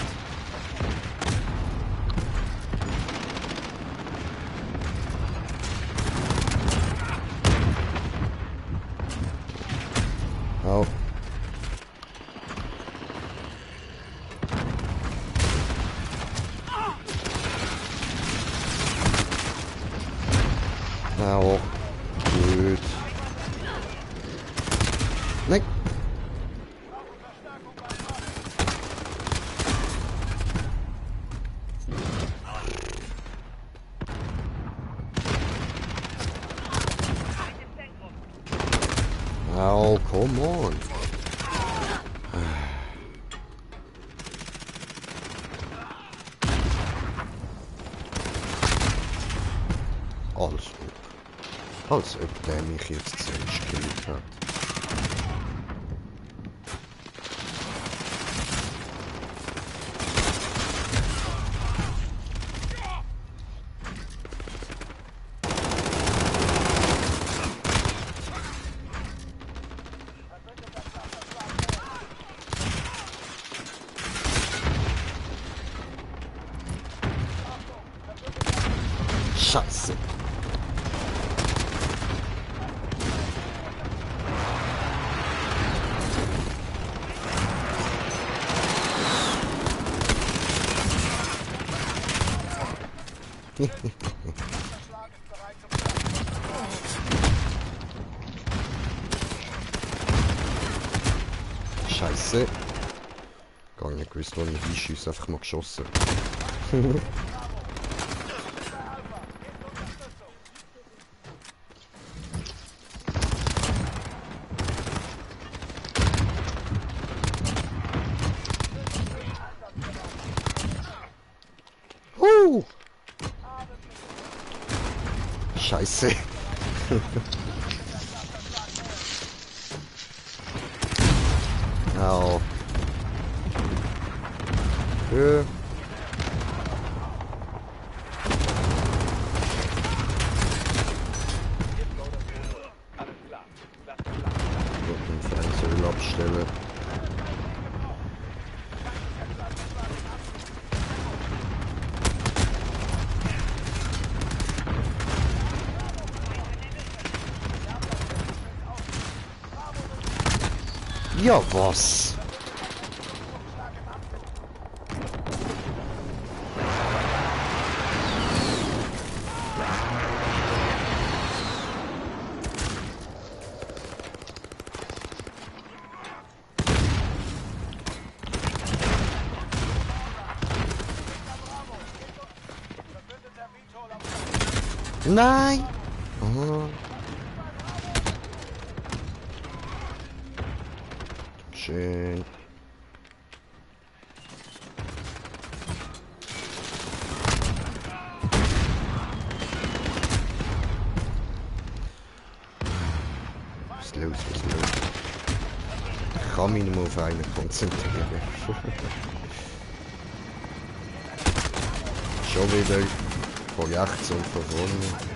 Au. Au. Gut. Nein. Oh, come on. Alles gut. Als ob der mich jetzt selbst gekillt hat. Scheiße. Scheiße. Gar nicht gewusst, wo ich hinschieße, einfach mal geschossen. Scheiße. Au. Höhe. Den Fernseher abstellen. Ja, was? Nein! Oh. Schön. Was ist los? Was ist los? Ich kann mich nicht mehr auf einen konzentrieren. Schon wieder von rechts und von vorne.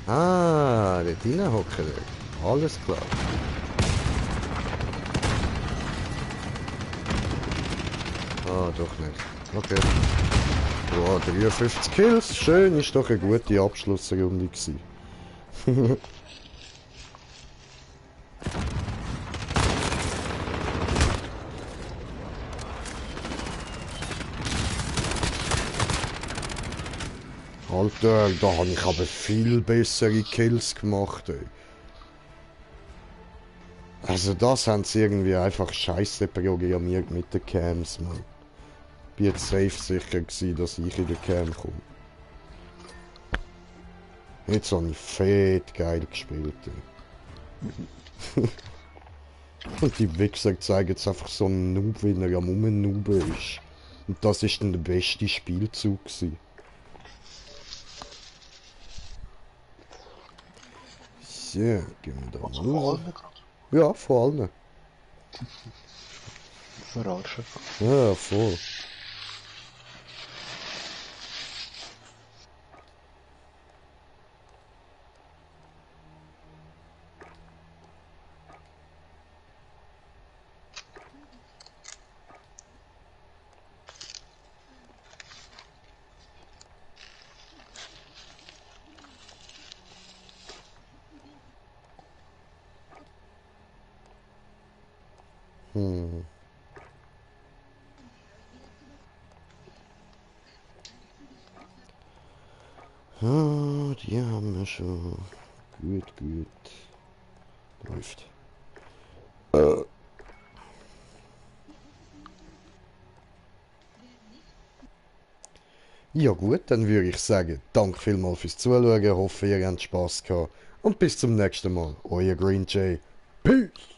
Ah, dort hinein hocken wir. Alles klar. Ah, doch nicht. Okay. Wow, 53 Kills. Schön, ist doch eine gute Abschlussrunde gewesen. Alter, da habe ich aber viel bessere Kills gemacht, ey. Also das haben sie irgendwie einfach scheiße programmiert mit den Cams, man. Ich bin jetzt safe sicher gewesen, dass ich in den Cam komme. Jetzt habe ich fett geil gespielt, ey. Und die Wichser zeigen jetzt einfach so einen Noob, wie er am Rumnuben ist. Und das ist dann der beste Spielzug gewesen. So, gehen wir da Also mal vor raus. allem gerade. Ja, vor allem. Verarschen. Ja, voll. Hm. Ah, die haben wir schon. Gut, gut. Läuft. Ja gut, dann würde ich sagen, danke vielmals fürs Zuschauen, hoffe ihr habt Spass gehabt und bis zum nächsten Mal, euer Green Jay. Peace!